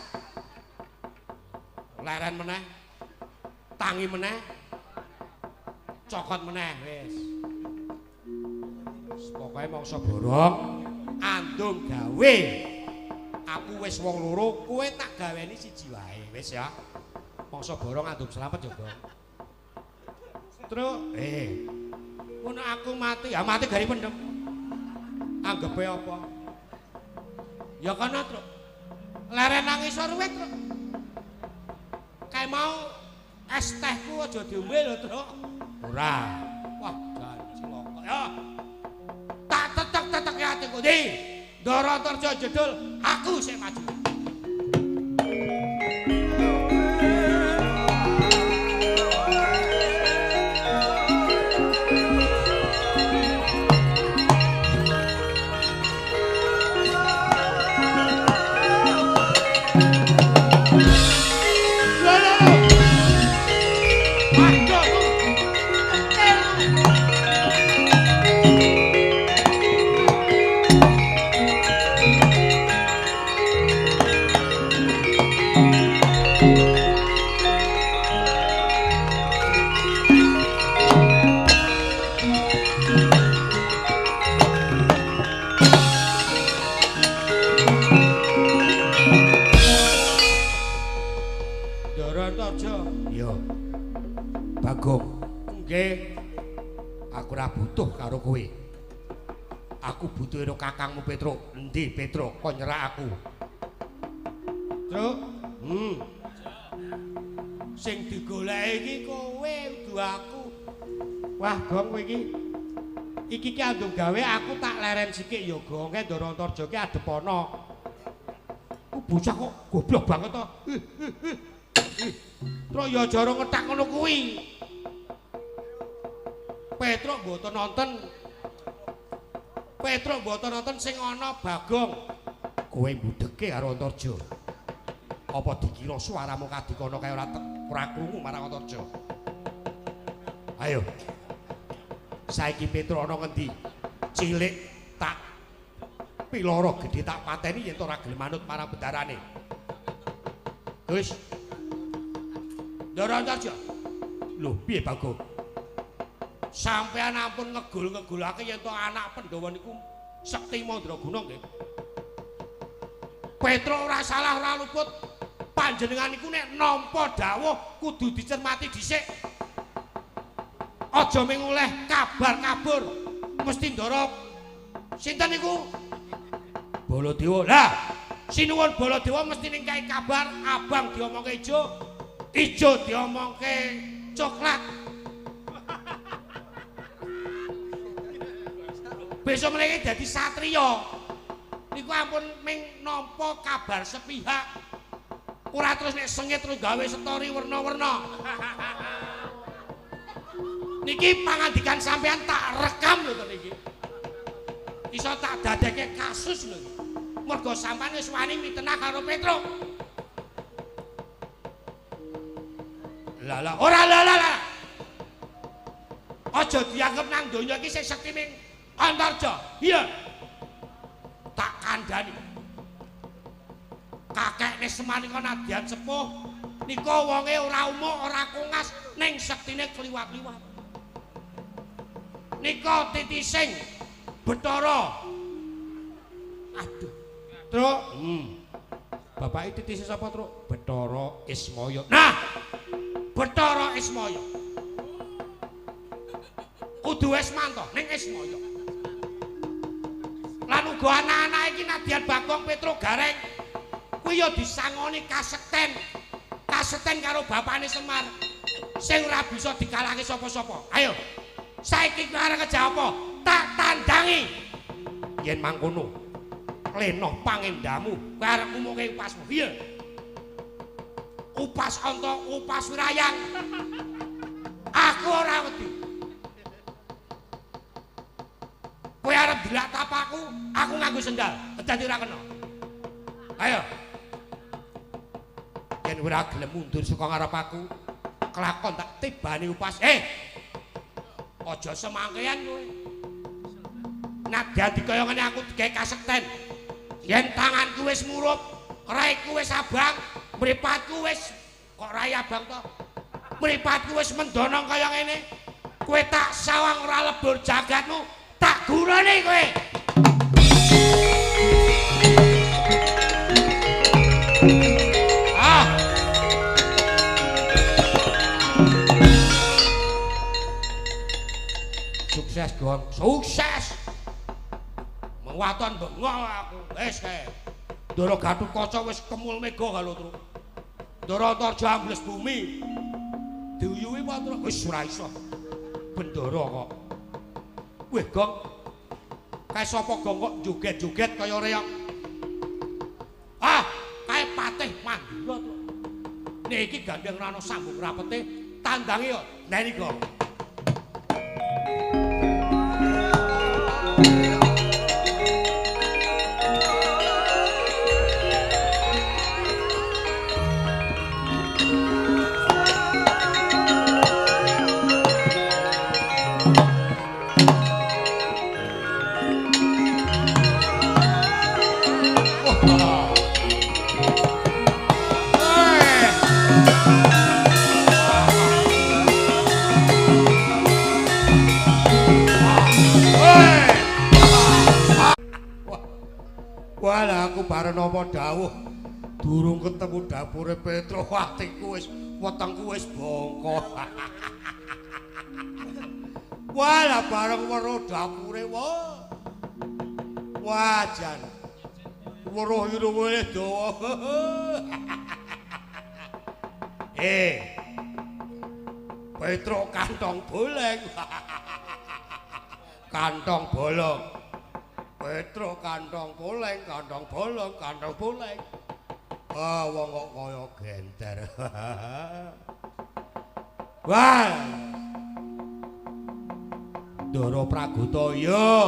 S1: Leren meneh. Tangi meneh. Cokot meneh wis. Pokoke mangsa borong andung gawe. Aku wis wong loro, kowe tak gaweni siji wae, wis ya. Mangsa borong andung slamet ya, Bang. Truk, ngono aku mati, ya mati gari pendem. Anggepe apa? Ya kono, Truk. Leren nang isor wit, Truk. Kae mau es tehku aja diombe lho, Truk. Ora. Wah, jan cilaka. Ya. Tak tetek-teteke atiku ndi? Ndara Antarja jedul, aku sing maju. Aku ora butuh karo kowe. Aku butuh karo kakangmu Petruk. Endi Petruk kon nyerak aku? Truk. Sing digoleki iki kowe udu aku. Wah, Gong kowe iki. Iki ki andung gawe aku tak leren sikik ya, Gong. Kae Ndara Antarja ki adep ana. Ku bocah kok goblok banget to. Truk ya aja ngetak ngono kuwi. Petruk mboten nonton. Petruk mboten nonton sing ana Bagong. Kowe mbudheke karo Antarja. Apa dikira suaramu kadikana kae ora krungu marang Antarja? Ayo. Saiki Petruk ana ngendi? Cilik tak piloro gedhe tak pateni yen ora gelem manut marang bendarane. Gus. Ndara Antarja. Lho, piye Bagong? Sampeyan ampun ngegul-ngegulake yen to anak Pandhawa niku sekti mandraguna nggih. Petruk ora salah ora luput. Panjenengan niku nek nampa dawuh kudu dicermati dhisik. Aja mung oleh kabar kabur. Mesti ndara sinten niku? Baladewa. Lah, sinuwun Baladewa mesti ning kae kabar abang diomongke ijo, ijo diomongke coklat. Besok mriki dadi satriya. Niku ampun ming nampa kabar sepihak. Ora terus nek sengit terus gawe story werna-werna. Niki pangandikan sampean tak rekam lho to niki. Iso tak dadekke kasus lho. Mergo sampean wis wani mitenah karo Petruk. Lah lah ora lah lah lah. Aja dianggep nang donya iki sing sekti ming Antarja. Iya. Tak kandhani. Kakekne Semanika nadyan sepuh nika wonge ora umuk, ora kongas, ning sektine kliwat-liwat. Nika titising Bathara. Aduh. Truk. Bapake titise sapa, Truk? Bathara Ismaya. Nah, Bathara Ismaya. Kudu Esmanto ning Ismaya. Lan uga anak-anak iki nadyan Bagong Petruk Gareng kuwi ya disangoni kasekten. Kasekten karo bapakne Semar sing ora bisa dikalahke sapa-sapa. Ayo. Saiki kowe arep ngeja apa? Tak tandangi. Yen mangkono, lenoh pangendamu, kowe arep ngumumke upasmu. Iya. Upas anta, upas wirayang. Aku ora wedi. Kowe arep delak tapaku, aku nganggo sendal, dadi ora kena. Ayo. Yen ora gelem mundur saka ngarep aku, kelakon tak tibani upas. Aja semangkean kowe. Nadyan dikaya ngene aku digawe kasekten. Yen tanganku wis murup, raiku wis abang, mripatku wis kok rai abang to? Mripatku wis mendonong kaya ngene. Kowe tak sawang ora lebur jagatmu, tak gurune kowe. Ah. Sukses, Gong. Sukses. Mengwaton bengok aku. Wis kae. Ndara Gatotkaca wis kemul mega kalo, Truk. Ndara Antarja ambles bumi. Diuyuhi apa, Truk? Wis ora iso. Bendara kok. Wih, Gong. Kae sapa Gong kok joget-joget kaya reok? Ah, kae Patih Mandura, Truk. Nek iki gandeng rano sambung rapete, tandange yo. Neni, Gong. Walah aku bareng napa dawuh durung ketemu dapure Petruk atiku wis wetengku wis bongko. Walah bareng weruh dapure wah. Wah jan. Weruh irunge dawa. Petruk kantong boleng. Kantong bolong. Petruk kantong boleng, kantong bolong, kantong boleng. Ah, wong kok kaya genter. Wah. Ndara Pragota ya.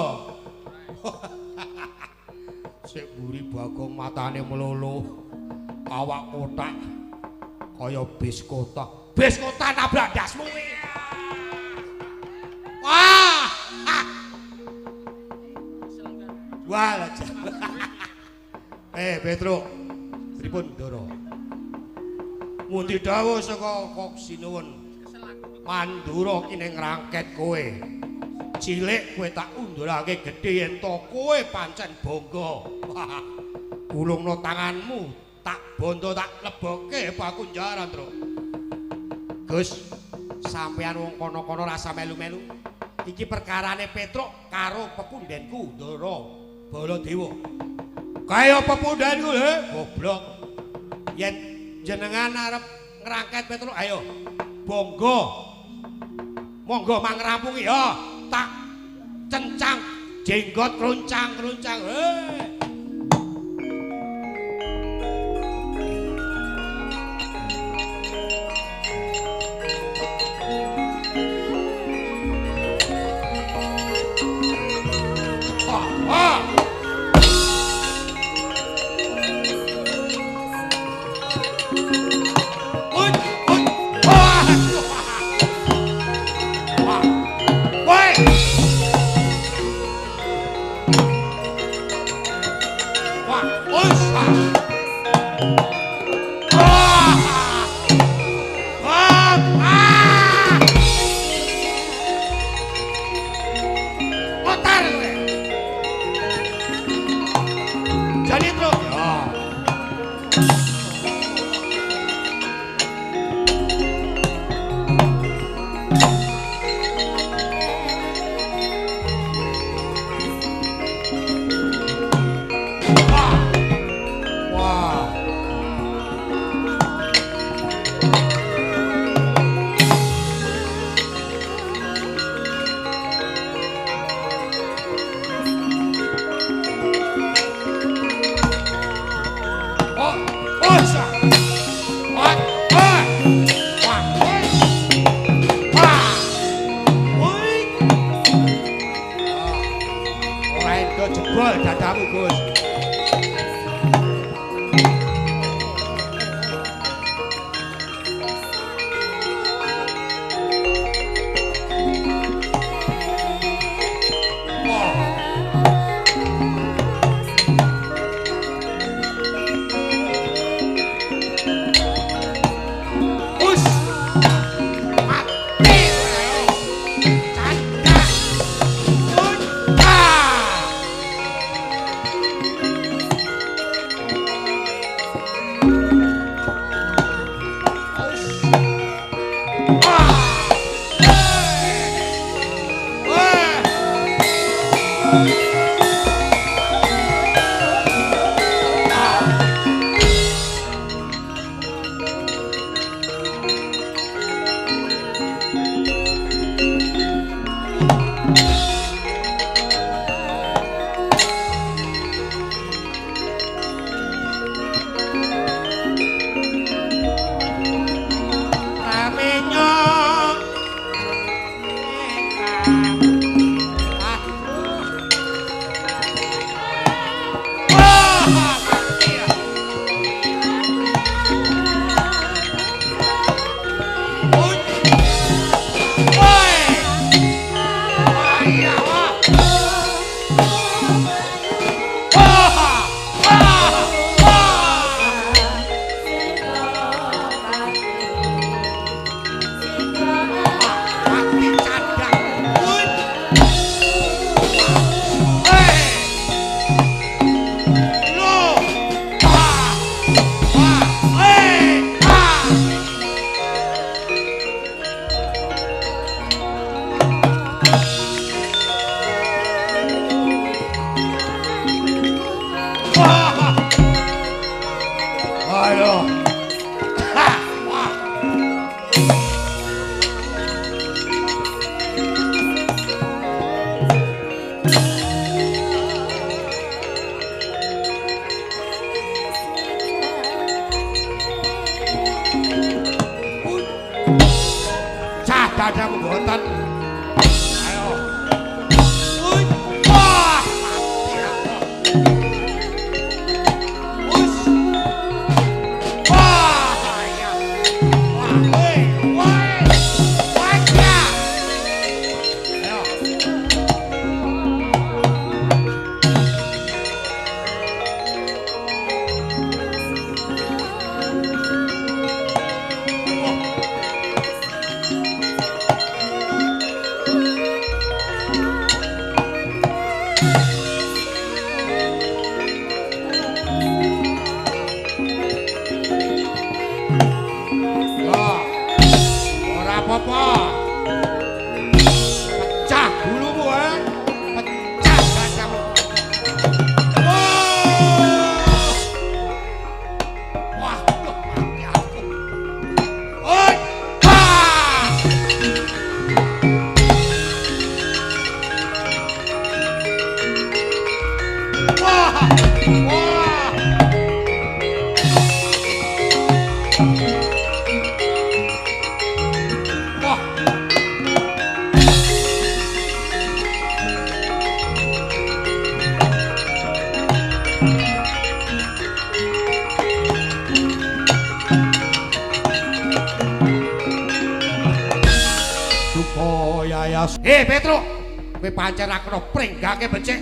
S1: Sik mburi Bagong matane mlolo. Awak kotak kaya bis kota. Bis kota nabrak ndasmu kuwi. Wah. Wah, Petruk, pripun Ndara? Mundi dawuh saka Kok Sinuwun. Mandura ki ning ngrangket kowe. Cilik kowe tak undurake gedhe yen to kowe pancen bangga. Gulungno tanganmu, tak bondo tak leboke pakunjaran, Truk. Gus, sampean wong kono-kono rasa melu-melu. Iki perkarane Petruk karo pepundhenku Ndara Baladewa. Kaya pepundhenku lho, goblok. Yen jenengan arep ngrangket Petruk, ayo. Bangga. Monggo mangrampungi ya, tak cencang jenggot kruncang-kruncang. Hei. gadamu mboten. Ayo. Wah, mati aku. Us. Wah, iya. Wah, woi, woi. Wah, ya. Ayo. Yo. Ora apa-apa. Pecah bulumu, eh. Pecah kacamu. Wah. Wah, duh, mati aku. Oi. Ah. Wah. Wah. Wah. Supaya ya. Petro, kowe pancen ra kena pringgake becik.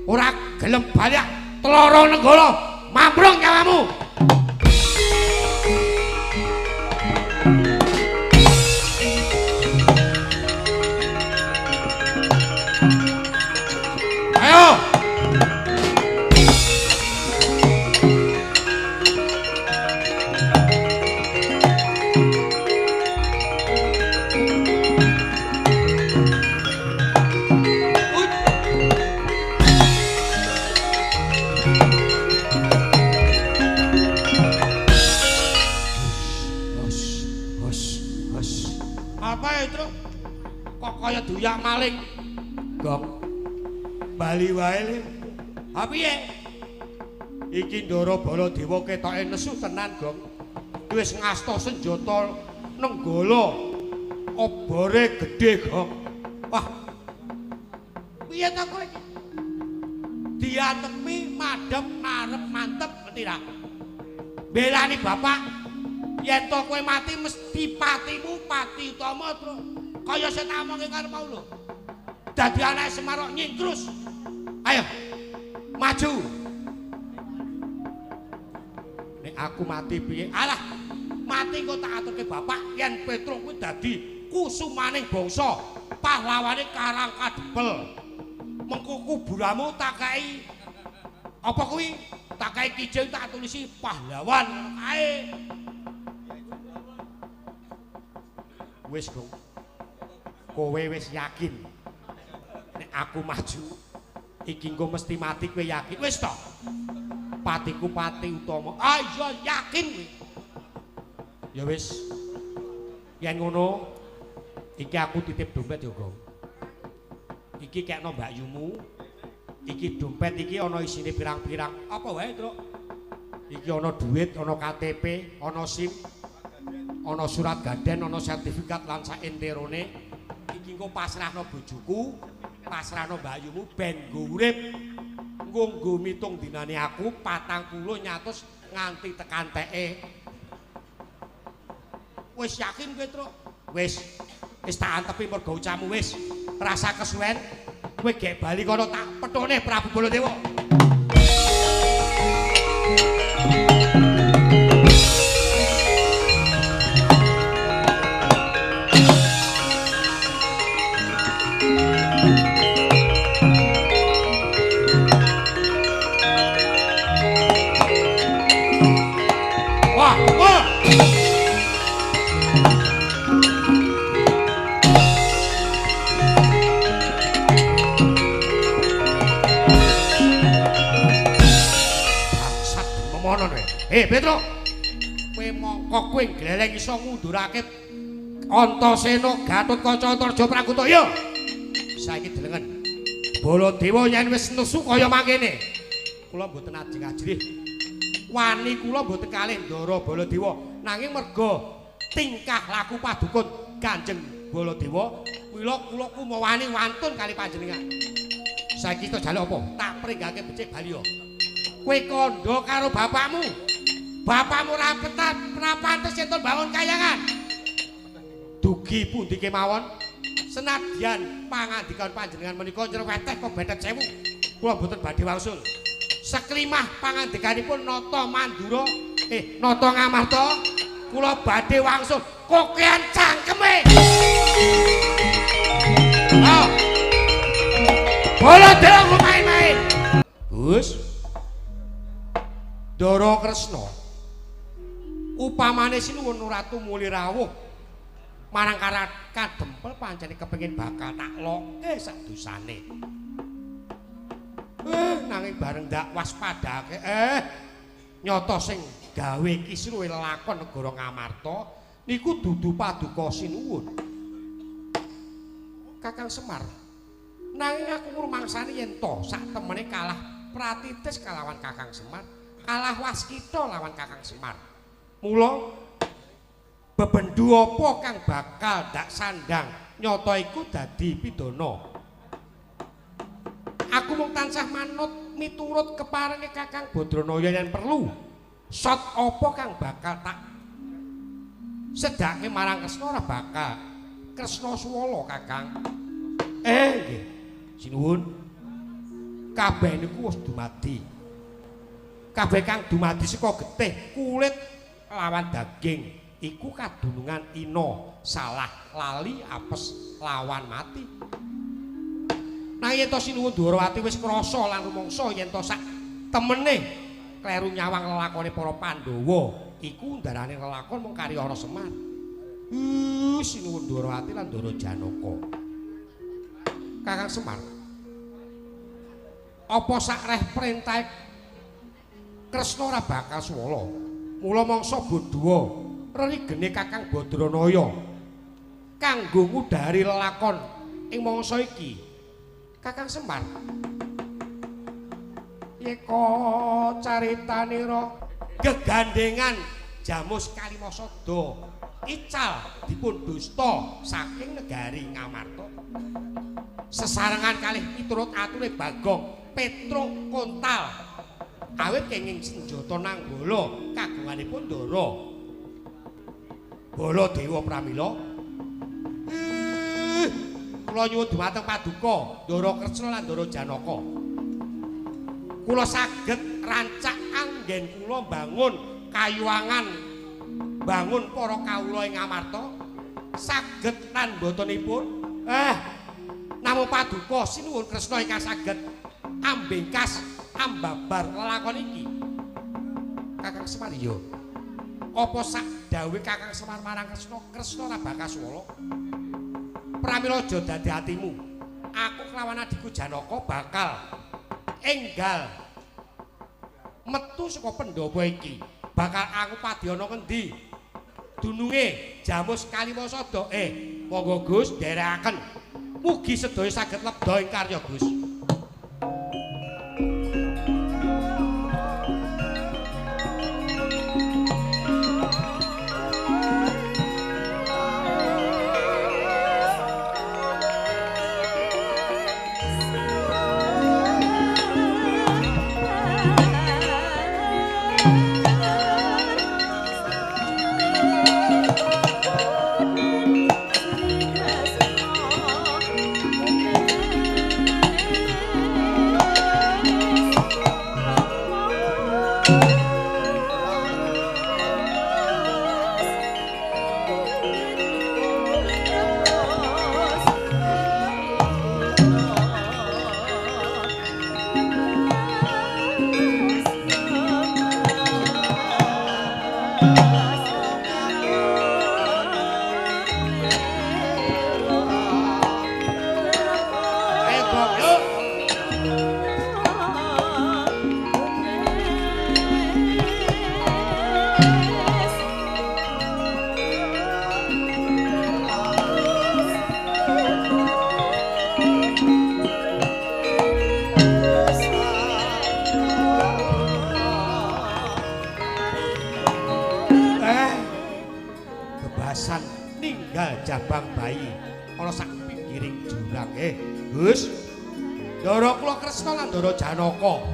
S1: Ora gelem balik Tloro Nenggala, mambrung nyawamu. Ayo. Hos, hos, hos. Apa itu? Kok kaya duyak maling? Gong. Bali wae le. Ha piye? Iki Ndara Baladewa ketoke nesu tenan, Gong. Wis ngasta senjata Nenggala. Obore gedhe, Gong. Wah. Piye ta kowe iki? Diantepi madhep arep mantep ngerti ra? Belani bapak. Yen to kowe mati mesti patimu pati utama, Tru. Kaya sing tak omongke karo mau lho. Dadi anake Semar kok nyingkrus. Ayo. Maju. Nek aku mati piye? Alah, mati kok tak aturke bapak yen Petruk kuwi dadi kusumaning bangsa, pahlawane Karang Kadempel. Mengko kuburamu tak kai apa kuwi? Tak kai kijing tak tulisi pahlawan kae. Wis, Gong. Kowe wis yakin nek aku maju iki engko mesti mati, kowe yakin? Wis to. Patiku pati utama. Ah iya yakin kowe. Ya wis. Yen ngono iki aku titip dompet ya, Gong. Iki kekno mbakyumu. Iki dompet iki ana isine pirang-pirang. Apa wae, Truk? Iki ana duit, ana KTP, ana SIM, ana surat gaden, ana sertifikat lan sak enterone. Iki engko pasrahno bojoku, pasrahno mbakyumu ben nggo urip. Engko nggo mitung dinane aku 40 nyatus nganti tekan teke. Wis yakin kowe, Truk? Wis. Wis tak antepi mergo ucamu wis. Rasa kesuwen kowe gek bali kono tak pethone Prabu Baladewa. Wah, wah. Bangsat memono kowe. Petro. Kowe mongko kowe gleleng iso ngundurake Antasena Gatotkaca Antarja Prakuta. Yo. Saiki delengen. Baladewa yen wis nesu kaya mangkene. Kula mboten ajeng-ajrih. Wani kula mboten kalih Ndara Baladewa, nanging merga tingkah laku padukun Kanjeng Baladewa, mila kula kumawani wantun kali panjenengan. Saiki to jaluk apa? Tak pringgake becik bali. Kowe kandha karo bapakmu. Bapakmu ora pantes yen bangun kayangan. Dugi pundi kemawon? Senadyan pangandikan panjenengan menika nyerweteh kok bethet sewu. Kula mboten badhe wangsul. Seklimah pangandikanipun nata Mandura, nata Ngamarta, kula badhe wangsul kokean cangkeme. Oh. Baladewa main-main. Gus. Ndara Kresna. Upamane sinuwun Ratu muli rawuh marang kadempel pancene kepengin bakal tak loke sak dosane. Nanging bareng ndak waspadake nyata sing gawe kisruhe lelakon negara Ngamarta niku dudu paduka sinuwun. Kakang Semar, nanging aku ngrumangsani yen to sak temene kalah pratitis kalawan Kakang Semar, kalah waskita lawan Kakang Semar. Mula bebendu apa kang bakal ndak sandang nyata iku dadi pidana. Aku mung tansah manut miturut keparenge Kakang Badranaya yen perlu. Sot apa kang bakal tak sedhake marang Kresna ora bakal Kresna suwala Kakang. Nggih. Sinuwun. Kabeh niku wis dumadi. Kabeh kang dumadi saka getih, kulit lawan daging iku kadunungan ina, salah, lali, apes, lawan mati. Nanging yen to sinuwun Dwarawati wis krasa lan rumangsa yen to sak temene kleru nyawang lelakone para Pandhawa iku ndarane lelakon mung karya Ara Semar. Sinuwun Dwarawati lan Ndara Janaka. Kakang Semar, apa sakreh perintahe Kresna ora bakal suwala? Mula mangsa bodhuwa rerigene Kakang Badranaya kanggo ngudhari lelakon ing mangsa iki. Kakang Semar, yeka caritanira gegandengan Jamus Kalimasada ical dipun dusta saking negari Ngamarta. Sesarengan kalih miturut ature Bagong Petruk Kontal awit kenging senjata Nanggala kagunganipun Ndara Baladewa. Pramila kula nyuwun dumateng paduka Ndara Kresna lan Ndara Janaka. Kula saged rancak anggen kula mbangun kayuwangan, bangun para kawula ing Ngamarta saged lan mbotenipun. Namung paduka sinuwun Kresna ingkang saged ambengkas ambabar lelakon iki. Kakang Semar, iya. Apa sak dawuhe Kakang Semar marang Kresna, Kresna ora bakal suwala. Pramila aja dadi atimu. Aku kelawan adhiku Janaka bakal enggal metu saka pendopo iki. Bakal aku padiyana ngendi? Dununge Jamus Kalimasada. Monggo Gus nderekaken. Mugi sedaya saged lebda ing karya Gus. Bebasan Ninggal jabang bayi ana sak pinggiring jurang. Gus. Ndara kula Kresna lan Ndara Janaka.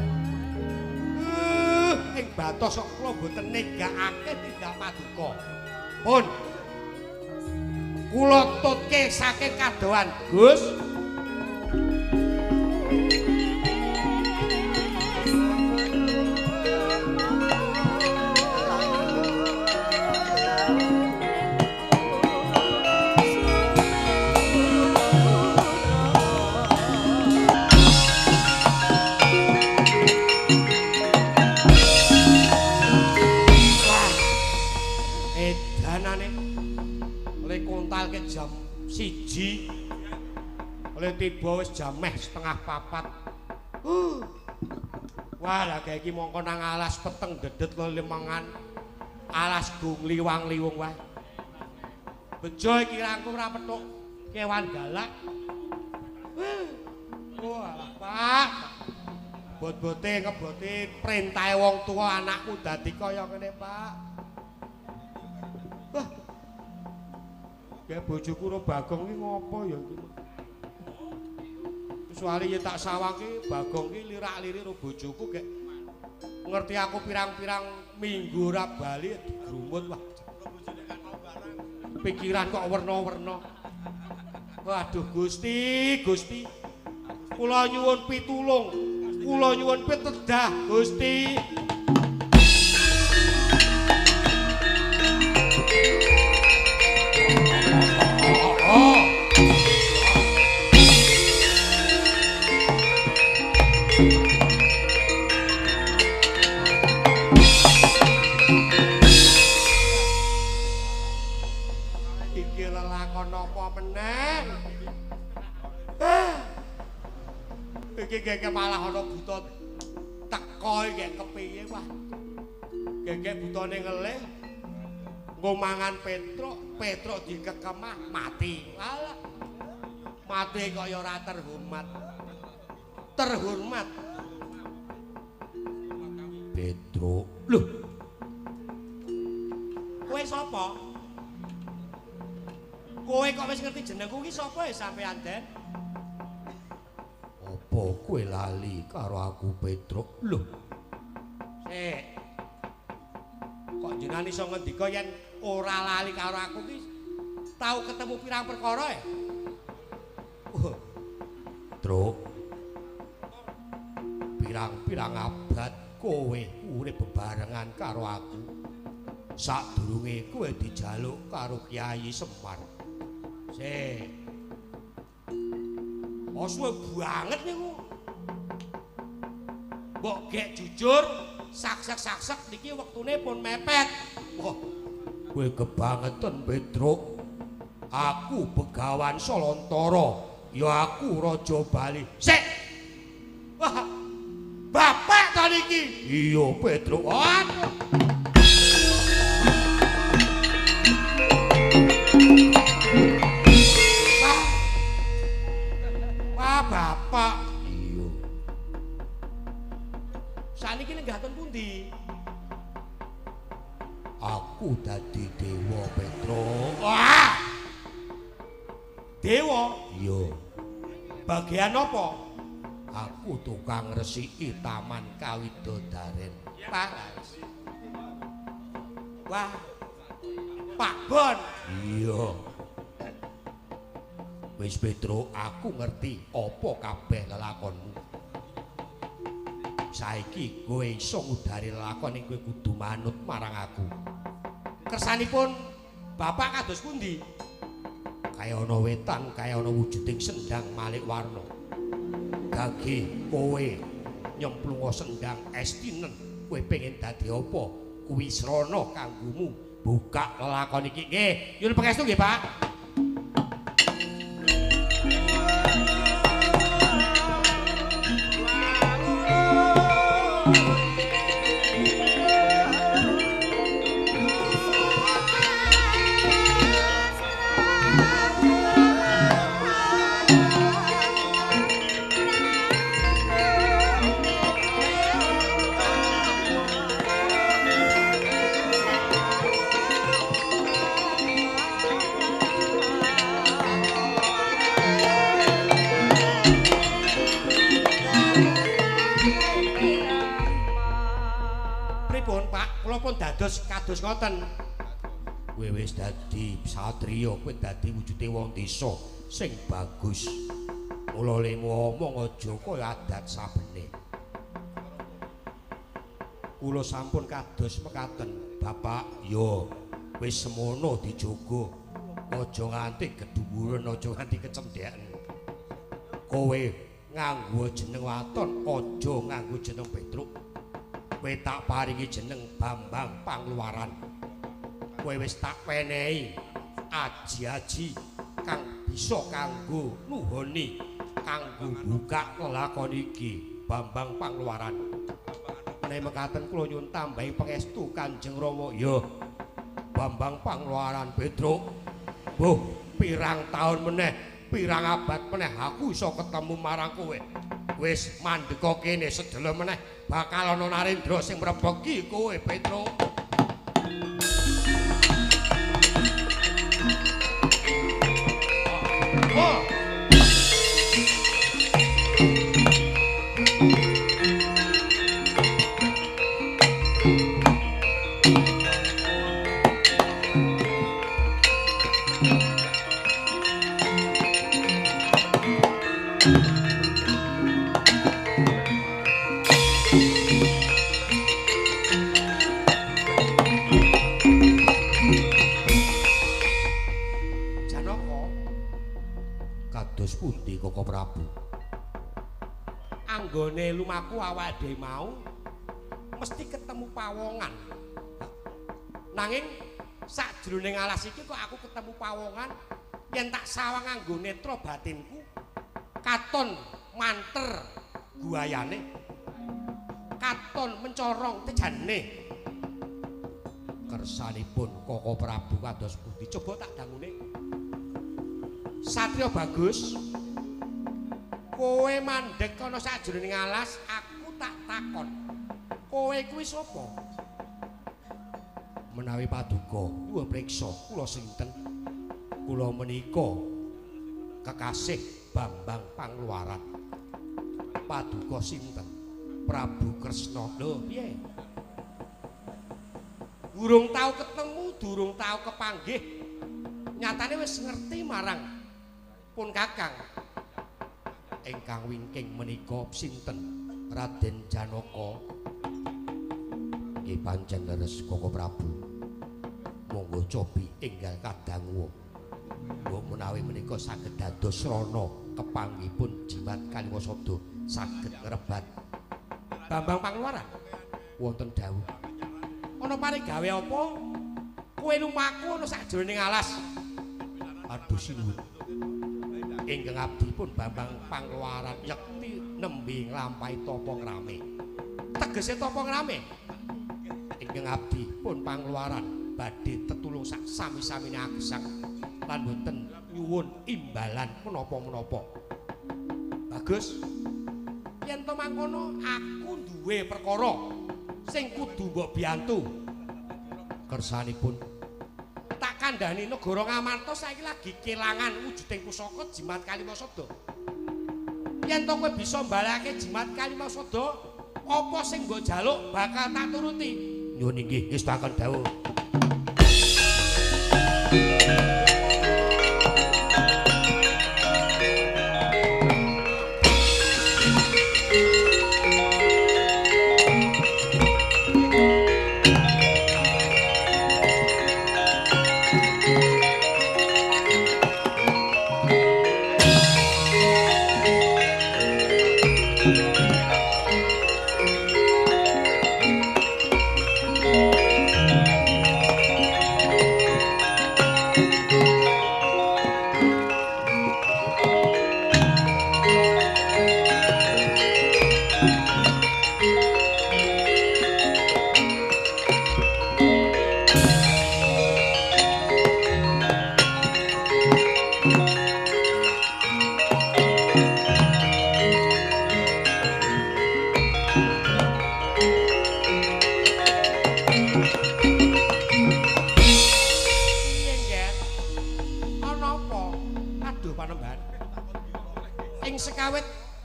S1: Ing batos kok kula mboten negakake tindak paduka. Pun. Kula tutke saking kadohan, Gus. Jam 1 oleh tiba wis jam meh 3:30. Wah, lah kayak iki mongko nang alas peteng dedet lelemangan. Alas gung liwang-liwung wae. Bejo iki rangku ora petuk kewan galak. Wah, Pak. Bot-bote ngeboti perintahe wong tuwa anakku dadi kaya ngene, Pak. Wah. Ya bojoku ro Bagong iki ngopo ya iki? Kecuali ya tak sawang ki Bagong ki lirak-lirik ro bojoku gek ngerti aku pirang-pirang minggu ora bali digrumut wah. Pikiran kok werna-werna. Waduh Gusti, Gusti. Kula nyuwun pitulung, kula nyuwun pitedah Gusti. Iki lelakon apa meneh? Iki gek malah ana buta teko iki kepiye wah. Gek butane ngelih. Nggo mangan Petruk, Petruk dikekemah mati. Alah. Mati kok ya ora terhormat. Terhormat. Petruk. Lho. Kowe sapa? Kowe kok wis ngerti jenengku iki sapa ya sampean, Den? Apa kowe lali karo aku Petruk? Lho. Sik. Kok jenengan iso ngendika yen ora lali karo aku ki tau ketemu pirang perkara ya? Truk. Pirang-pirang abad kowe urip bebarengan karo aku. Sadurunge kowe dijaluk karo Kyai Semar. Sik. Oh suwe banget niku. Mbok gek jujur sak-sak-sak niki wektune pun mepet. Wah, kowe kebangetan Petruk. Aku Begawan Solontara, ya aku Raja Bali. Sik. Wah. Bapak ta niki? Iya, Petruk. Waduh. Wah. Wah, Bapak. Iya. Saniki nenggah ten pundi? Aku dadi dewa Petruk. Wah. Dewa? Iya. Bagian apa? Aku tukang resiki Taman Kawidodaren. Pak. Wah. Pak Bon. Iya. Wis Petruk, aku ngerti apa kabeh lelakonmu. Saiki kowe iso ngudari lelakon ing kowe kudu manut marang aku. Kersanipun Bapak kados pundi? Kaya ana wetan, kaya ana wujuding sendang Malik Warna. Gage kowe nyemplunga sendang estinen, kowe pengen dadi apa? Kuwi srana kanggomu buka lelakon iki. Nggih, nyuwun pangestu nggih, Pak. dados kados ngoten? Kowe wis dadi satriya, kowe dadi wujude wong desa sing bagus. Mula lemu omong aja kaya adat sabene. Kula sampun kados mekaten, Bapak. Yo wis semono dijogo. Aja nganti gedhuwuren, aja nganti kecendheken. Kowe nganggo jeneng waton, aja nganggo jeneng Petruk. Kowe tak paringi jeneng Bambang Pangluaran. Kowe wis tak wenehi aji-aji kang bisa kanggo nuhoni, kanggo buka lelakon iki, Bambang Pangluaran. Menawi mekaten kula nyuwun tambahi pangestu Kanjeng Rama. Ya, Bambang Pangluaran Petruk. Mbuh pirang taun meneh, pirang abad meneh aku iso ketemu marang kowe. Wis mandeka kene sedelo meneh bakal ana Narendra sing mrebegi kowe Petruk. Oh. Pundi Koko Prabu? Anggone lumaku awake dhewe mau mesti ketemu pawongan. Nanging sakjroning alas iki kok aku ketemu pawongan yen tak sawang nganggo netra batinku katon manter guayane, katon mencorong tejane. Kersanipun Koko Prabu kados pundi? Coba tak dangune. Satria bagus, kowe mandheg ana sajroning alas, aku tak takon. Kowe kuwi sapa? Menawi paduka nyuwun priksa kula sinten? Kula menika kekasih Bambang Pangluaran. Paduka sinten? Prabu Kresna. Lho, piye? Durung tau ketemu, durung tau kepanggih. Nyatane wis ngerti marang pun Kakang. Ingkang wingking menika sinten? Raden Janaka. Nggih pancen leres Koko Prabu. Monggo cobi enggal kadangu. Mbok menawi menika saged dados srana kepanggihipun jimat Kalimasada saged ngrebat Bambang Pangluaran. Wonten dawuh. Ana parigawe apa? Kowe lumaku ana sakjroning alas. Aduh sinuwun. Ingkang abdi pun Bambang Pangluaran yekti nembe nglampahi tapa ngrame. Tegese tapa ngrame? Ingkang abdi pun Pangluaran badhe tetulung sak sami-samine agesang lan boten nyuwun imbalan menapa-menapa. Bagus. Yen to mangkono aku duwe perkara sing kudu mbok biyantu. Kersanipun tak kandhani negara Ngamarta saiki lagi kelangan wujuding pusaka Jimat Kalimasada. Yen to kowe bisa mbalake Jimat Kalimasada, apa sing mbok jaluk bakal tak turuti. Nyuwun inggih ngestakaken dawuh.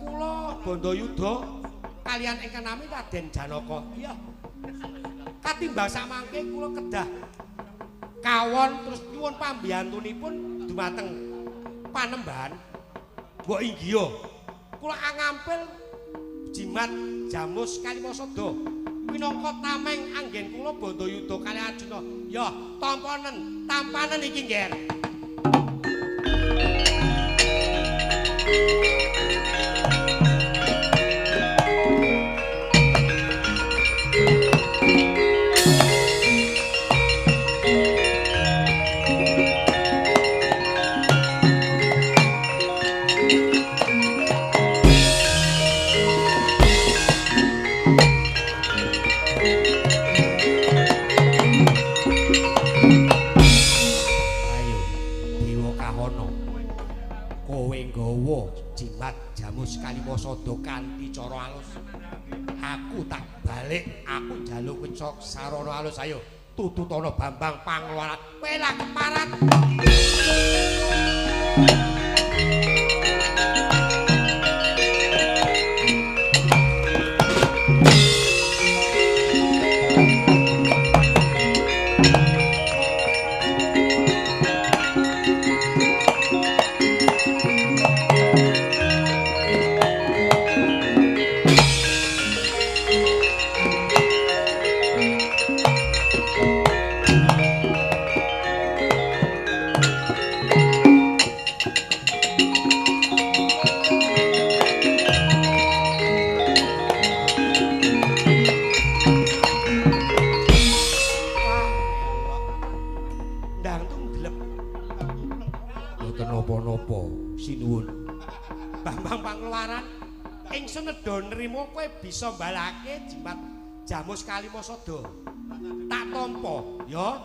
S1: Kula Bandayuda kalian ingkang nami Raden Janaka. Iya. Katimbang samangke kula kedah kawon terus nyuwun pambiyantunipun dumateng panembahan mbok inggiha. Kula angampil jimat jamus Kalimasada minangka tameng anggen kula bandayuda kalih Arjuna. Ya, tampanen, tampanen iki, Ngger. Jimat jamus Kalimasada kanthi cara alus. Aku tak balik, aku njaluk kecok sarana alus. Ayo tututana Bambang Pangluaran. Kowe lah keparat. Sinuwun. Bambang Pangluaran, ingsun nedha nrimo kowe bisa mbalake jimat jamus Kalimasada. Tak tampa, ya.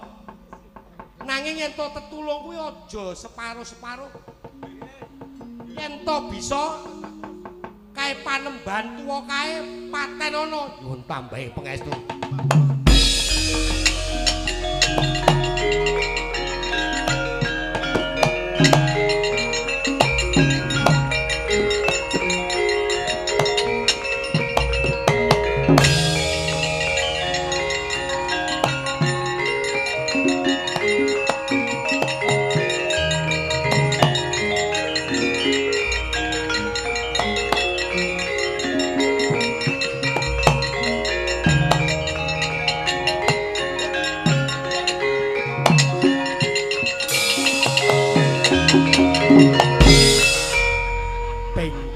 S1: Nanging yen to tetulung kuwi aja separo-separo. Yen to bisa kae panembahan tuwa kae paten ana. Nyuwun tambahi pangestu.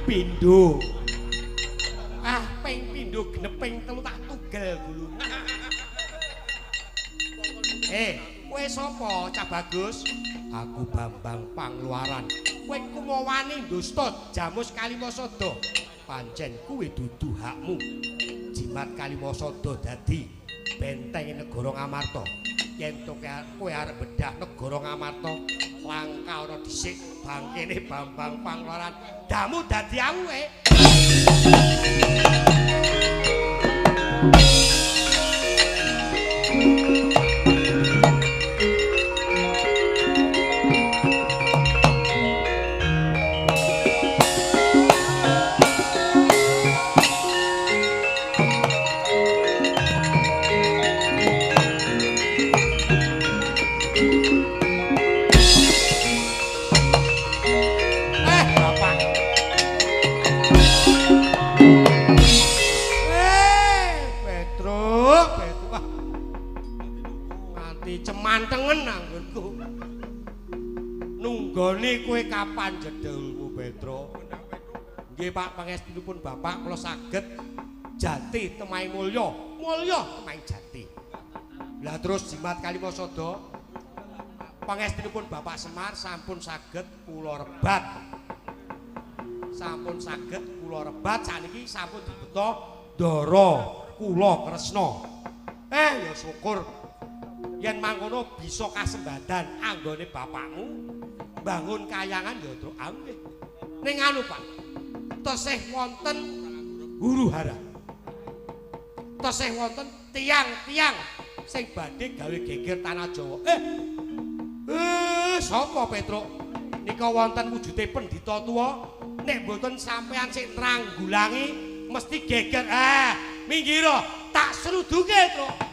S1: Pindho. Ah, ping pindho geneping telu tak tugel gulune. Kowe sapa, Cah Bagus? Aku Bambang Pangluaran. Kowe kumawani ndusta jamus Kalimasada. Pancen kuwi dudu hakmu. Jimat Kalimasada dadi benteng negara Ngamarta. Yen to kowe arep bedah negara Ngamarta, langka ana dhisik bangkene Bambang Pangluaran. Damu dadi aku kowe. Cemantengen anggonku. Nunggone kowe kapan jedhelmu, Petro? Nggih, Pak, pangestunipun Bapak kula saged jati temahe mulya, mulya temahe jati. Lah terus jimat Kalimasada pangestunipun Bapak Semar sampun saged kula rebat. Sampun saged kula rebat saniki sampun dibeta ndara kula Kresna. Ya syukur. Yen mangkono bisa kasembadan anggone bapakmu bangun kayangan ya Truk. Nggih. Ning anu, Pak. Tesih wonten huru-hara. Tesih wonten tiang-tiang sing badhe gawe geger tanah Jawa. Sapa Petruk? Nika wonten wujude pendhita tuwa, nek mboten sampean sing nranggulangi mesti geger. Minggiro, tak seruduke, Truk.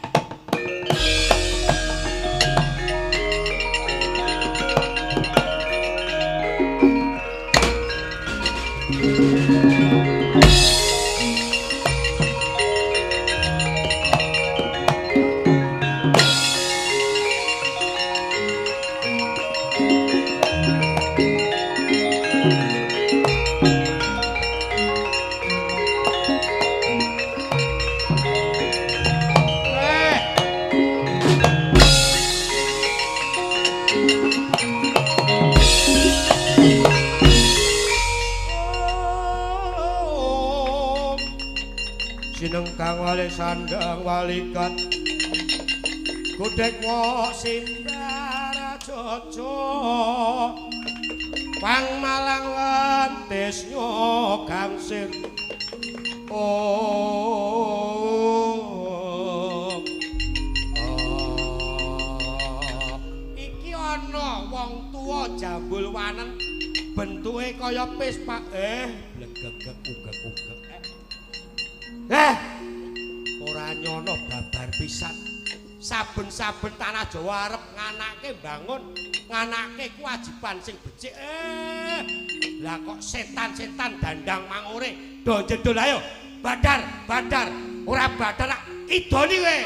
S1: Sinengkang wali sandang walikat godhek wok simbara jojo wang malang lentis nyogangsir. Oh, iki ana wong tuwa jambul wanen bentuke kaya Vespa. Blegegeg ugeg-ugeg. Ora nyono babar pisan. Saben-saben tanah Jawa arep nganake bangun, nganake kewajiban sing becik. Lah kok setan-setan dandang mangore do jedul ayo. Badar, badar, ora badar lak idoni kowe.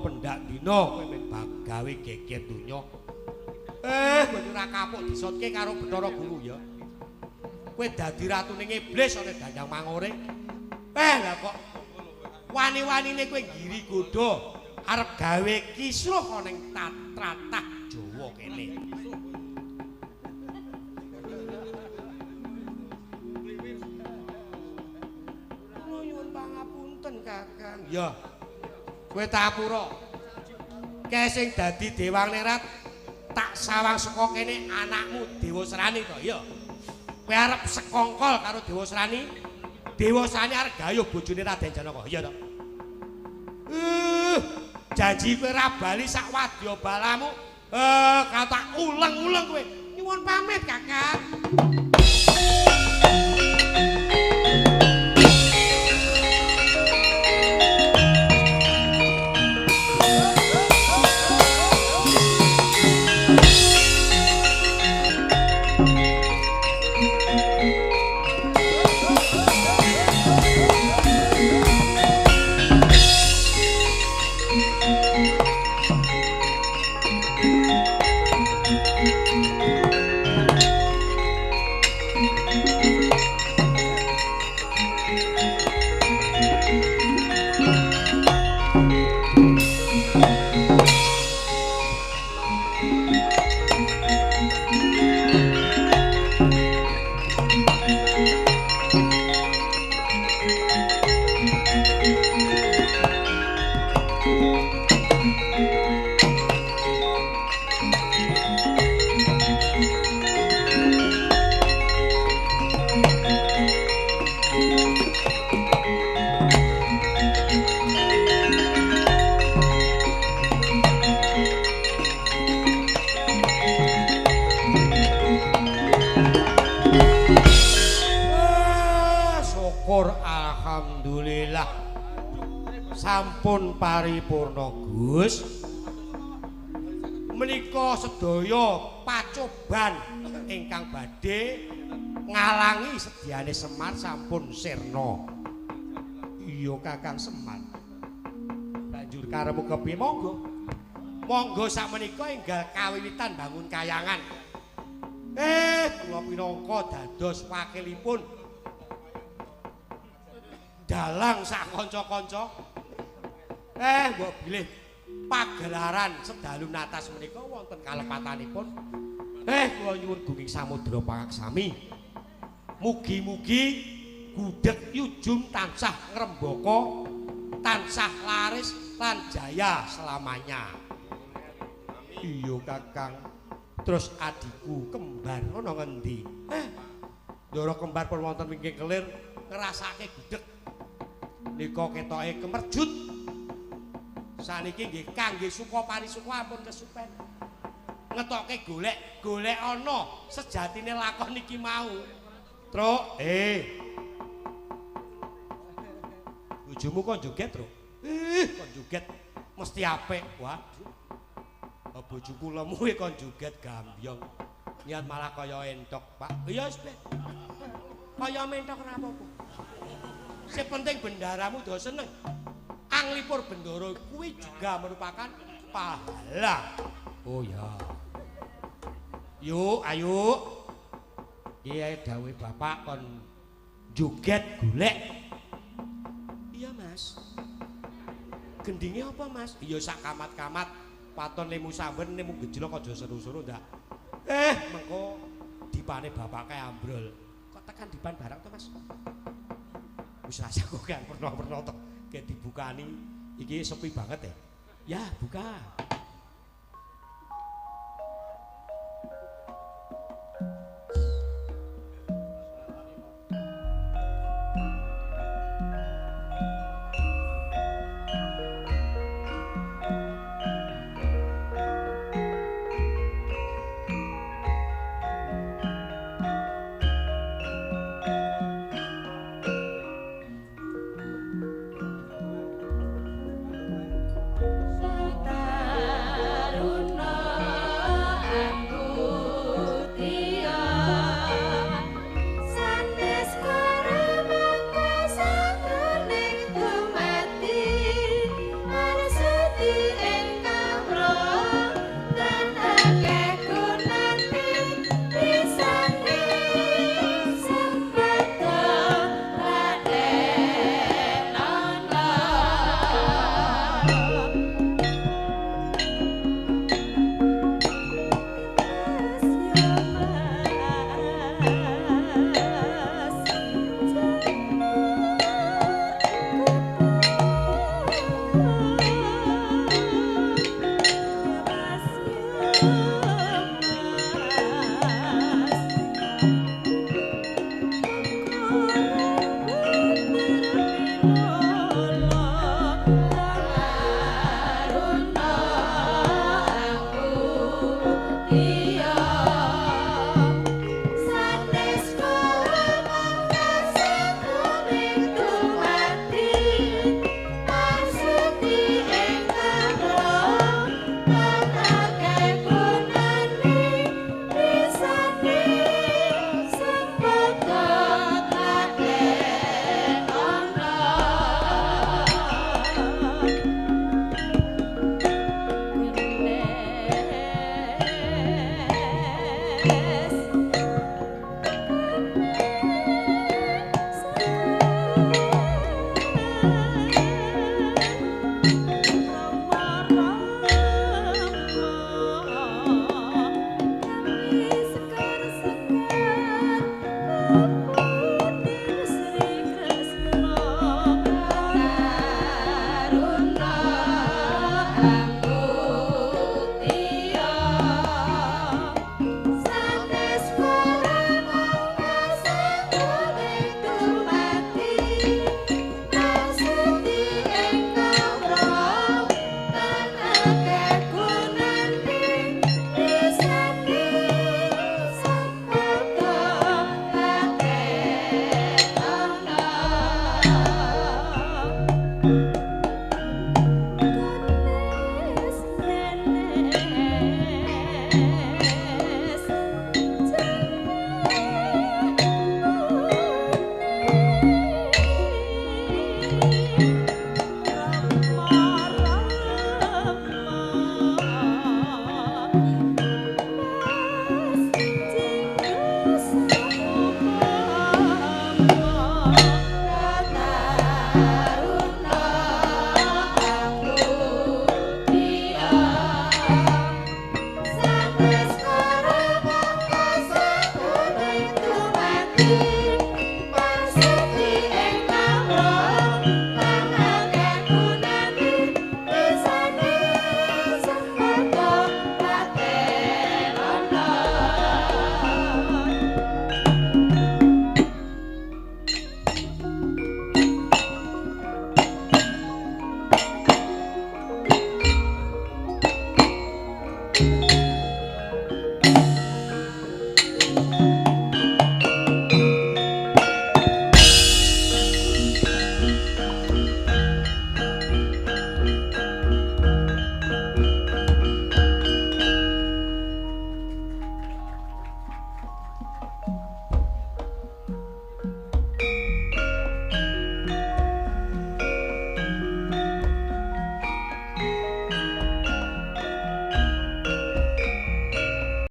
S1: Pendak dina kowe men gawe geger donya. Kowe ora kapok disotke karo Bathara Guru ya. Kowe dadi ratune iblis ana dandang mangore. Lah kok wani-wanine kowe nggiri godha arep gawe kisruh ana ning tlatah Jawa kene. Kula nyuwun pangapunten, Kakang. Ya. Kowe tak apura. Kae sing dadi Dewang Nerat tak sawang saka kene anakmu Dewa Srani to ya. Kowe arep sekongkol karo Dewa Srani. Dewa Srani arep gayuh bojone Raden Janaka, iya to? Janji kowe ra bali sak wadya balamu. Tak uleng-uleng kowe. Nyuwun pamit, Kakang. Alhamdulillah sampun paripurna Gus. Menika sedaya pacoban ingkang badhe ngalangi sedyane Semar sampun sirna. Iya Kakang Semar. Banjur karepmu kepiye? Monggo. Monggo sakmenika enggal kawiwitan bangun kayangan. Kula pinangka dados wakilipun dalang sak kanca-kanca. Mbok bilih pagelaran sedalu natas menika wonten kalepatanipun. Kula nyuwun gunging samudra pangaksami. Mugi-mugi gudheg yujum tansah ngrembaka, tansah laris lan jaya selamanya. Iya Kakang. Terus adikku kembar ana ngendi? Ndara kembar pun wonten wingking kelir ngrasake gudheg. Nika ketoke kemerjut. Saniki nggih kangge suka parisuka ampun kesupen. Ngetoke golek, golek ana sejatine lakon niki mau. Truk, Bojomu kon joget, Truk. Kon joget. Mesti apik. Waduh. Bojoku lemu kon joget gambyong. Niat malah kaya entok, Pak. Iya wis, Ben. Kaya mentok ora apa-apa. Sing penting bendaramu do seneng. Anglipur bendara kuwi juga merupakan pahala. Oh ya. Yuk, ayo. Iya dawuhe bapak kon joget golek. Iya, Mas. Gendinge apa, Mas? Iya sak kamat-kamat paton lemu samben lemu gejlok aja seru-seru ndak. Mengko dipane bapak kae ambrol. Kok tekan dipan barang to, Mas? Wis rasa kok kan pernah-pernah to. Kayak dibukani iki sepi banget ya. Ya, buka.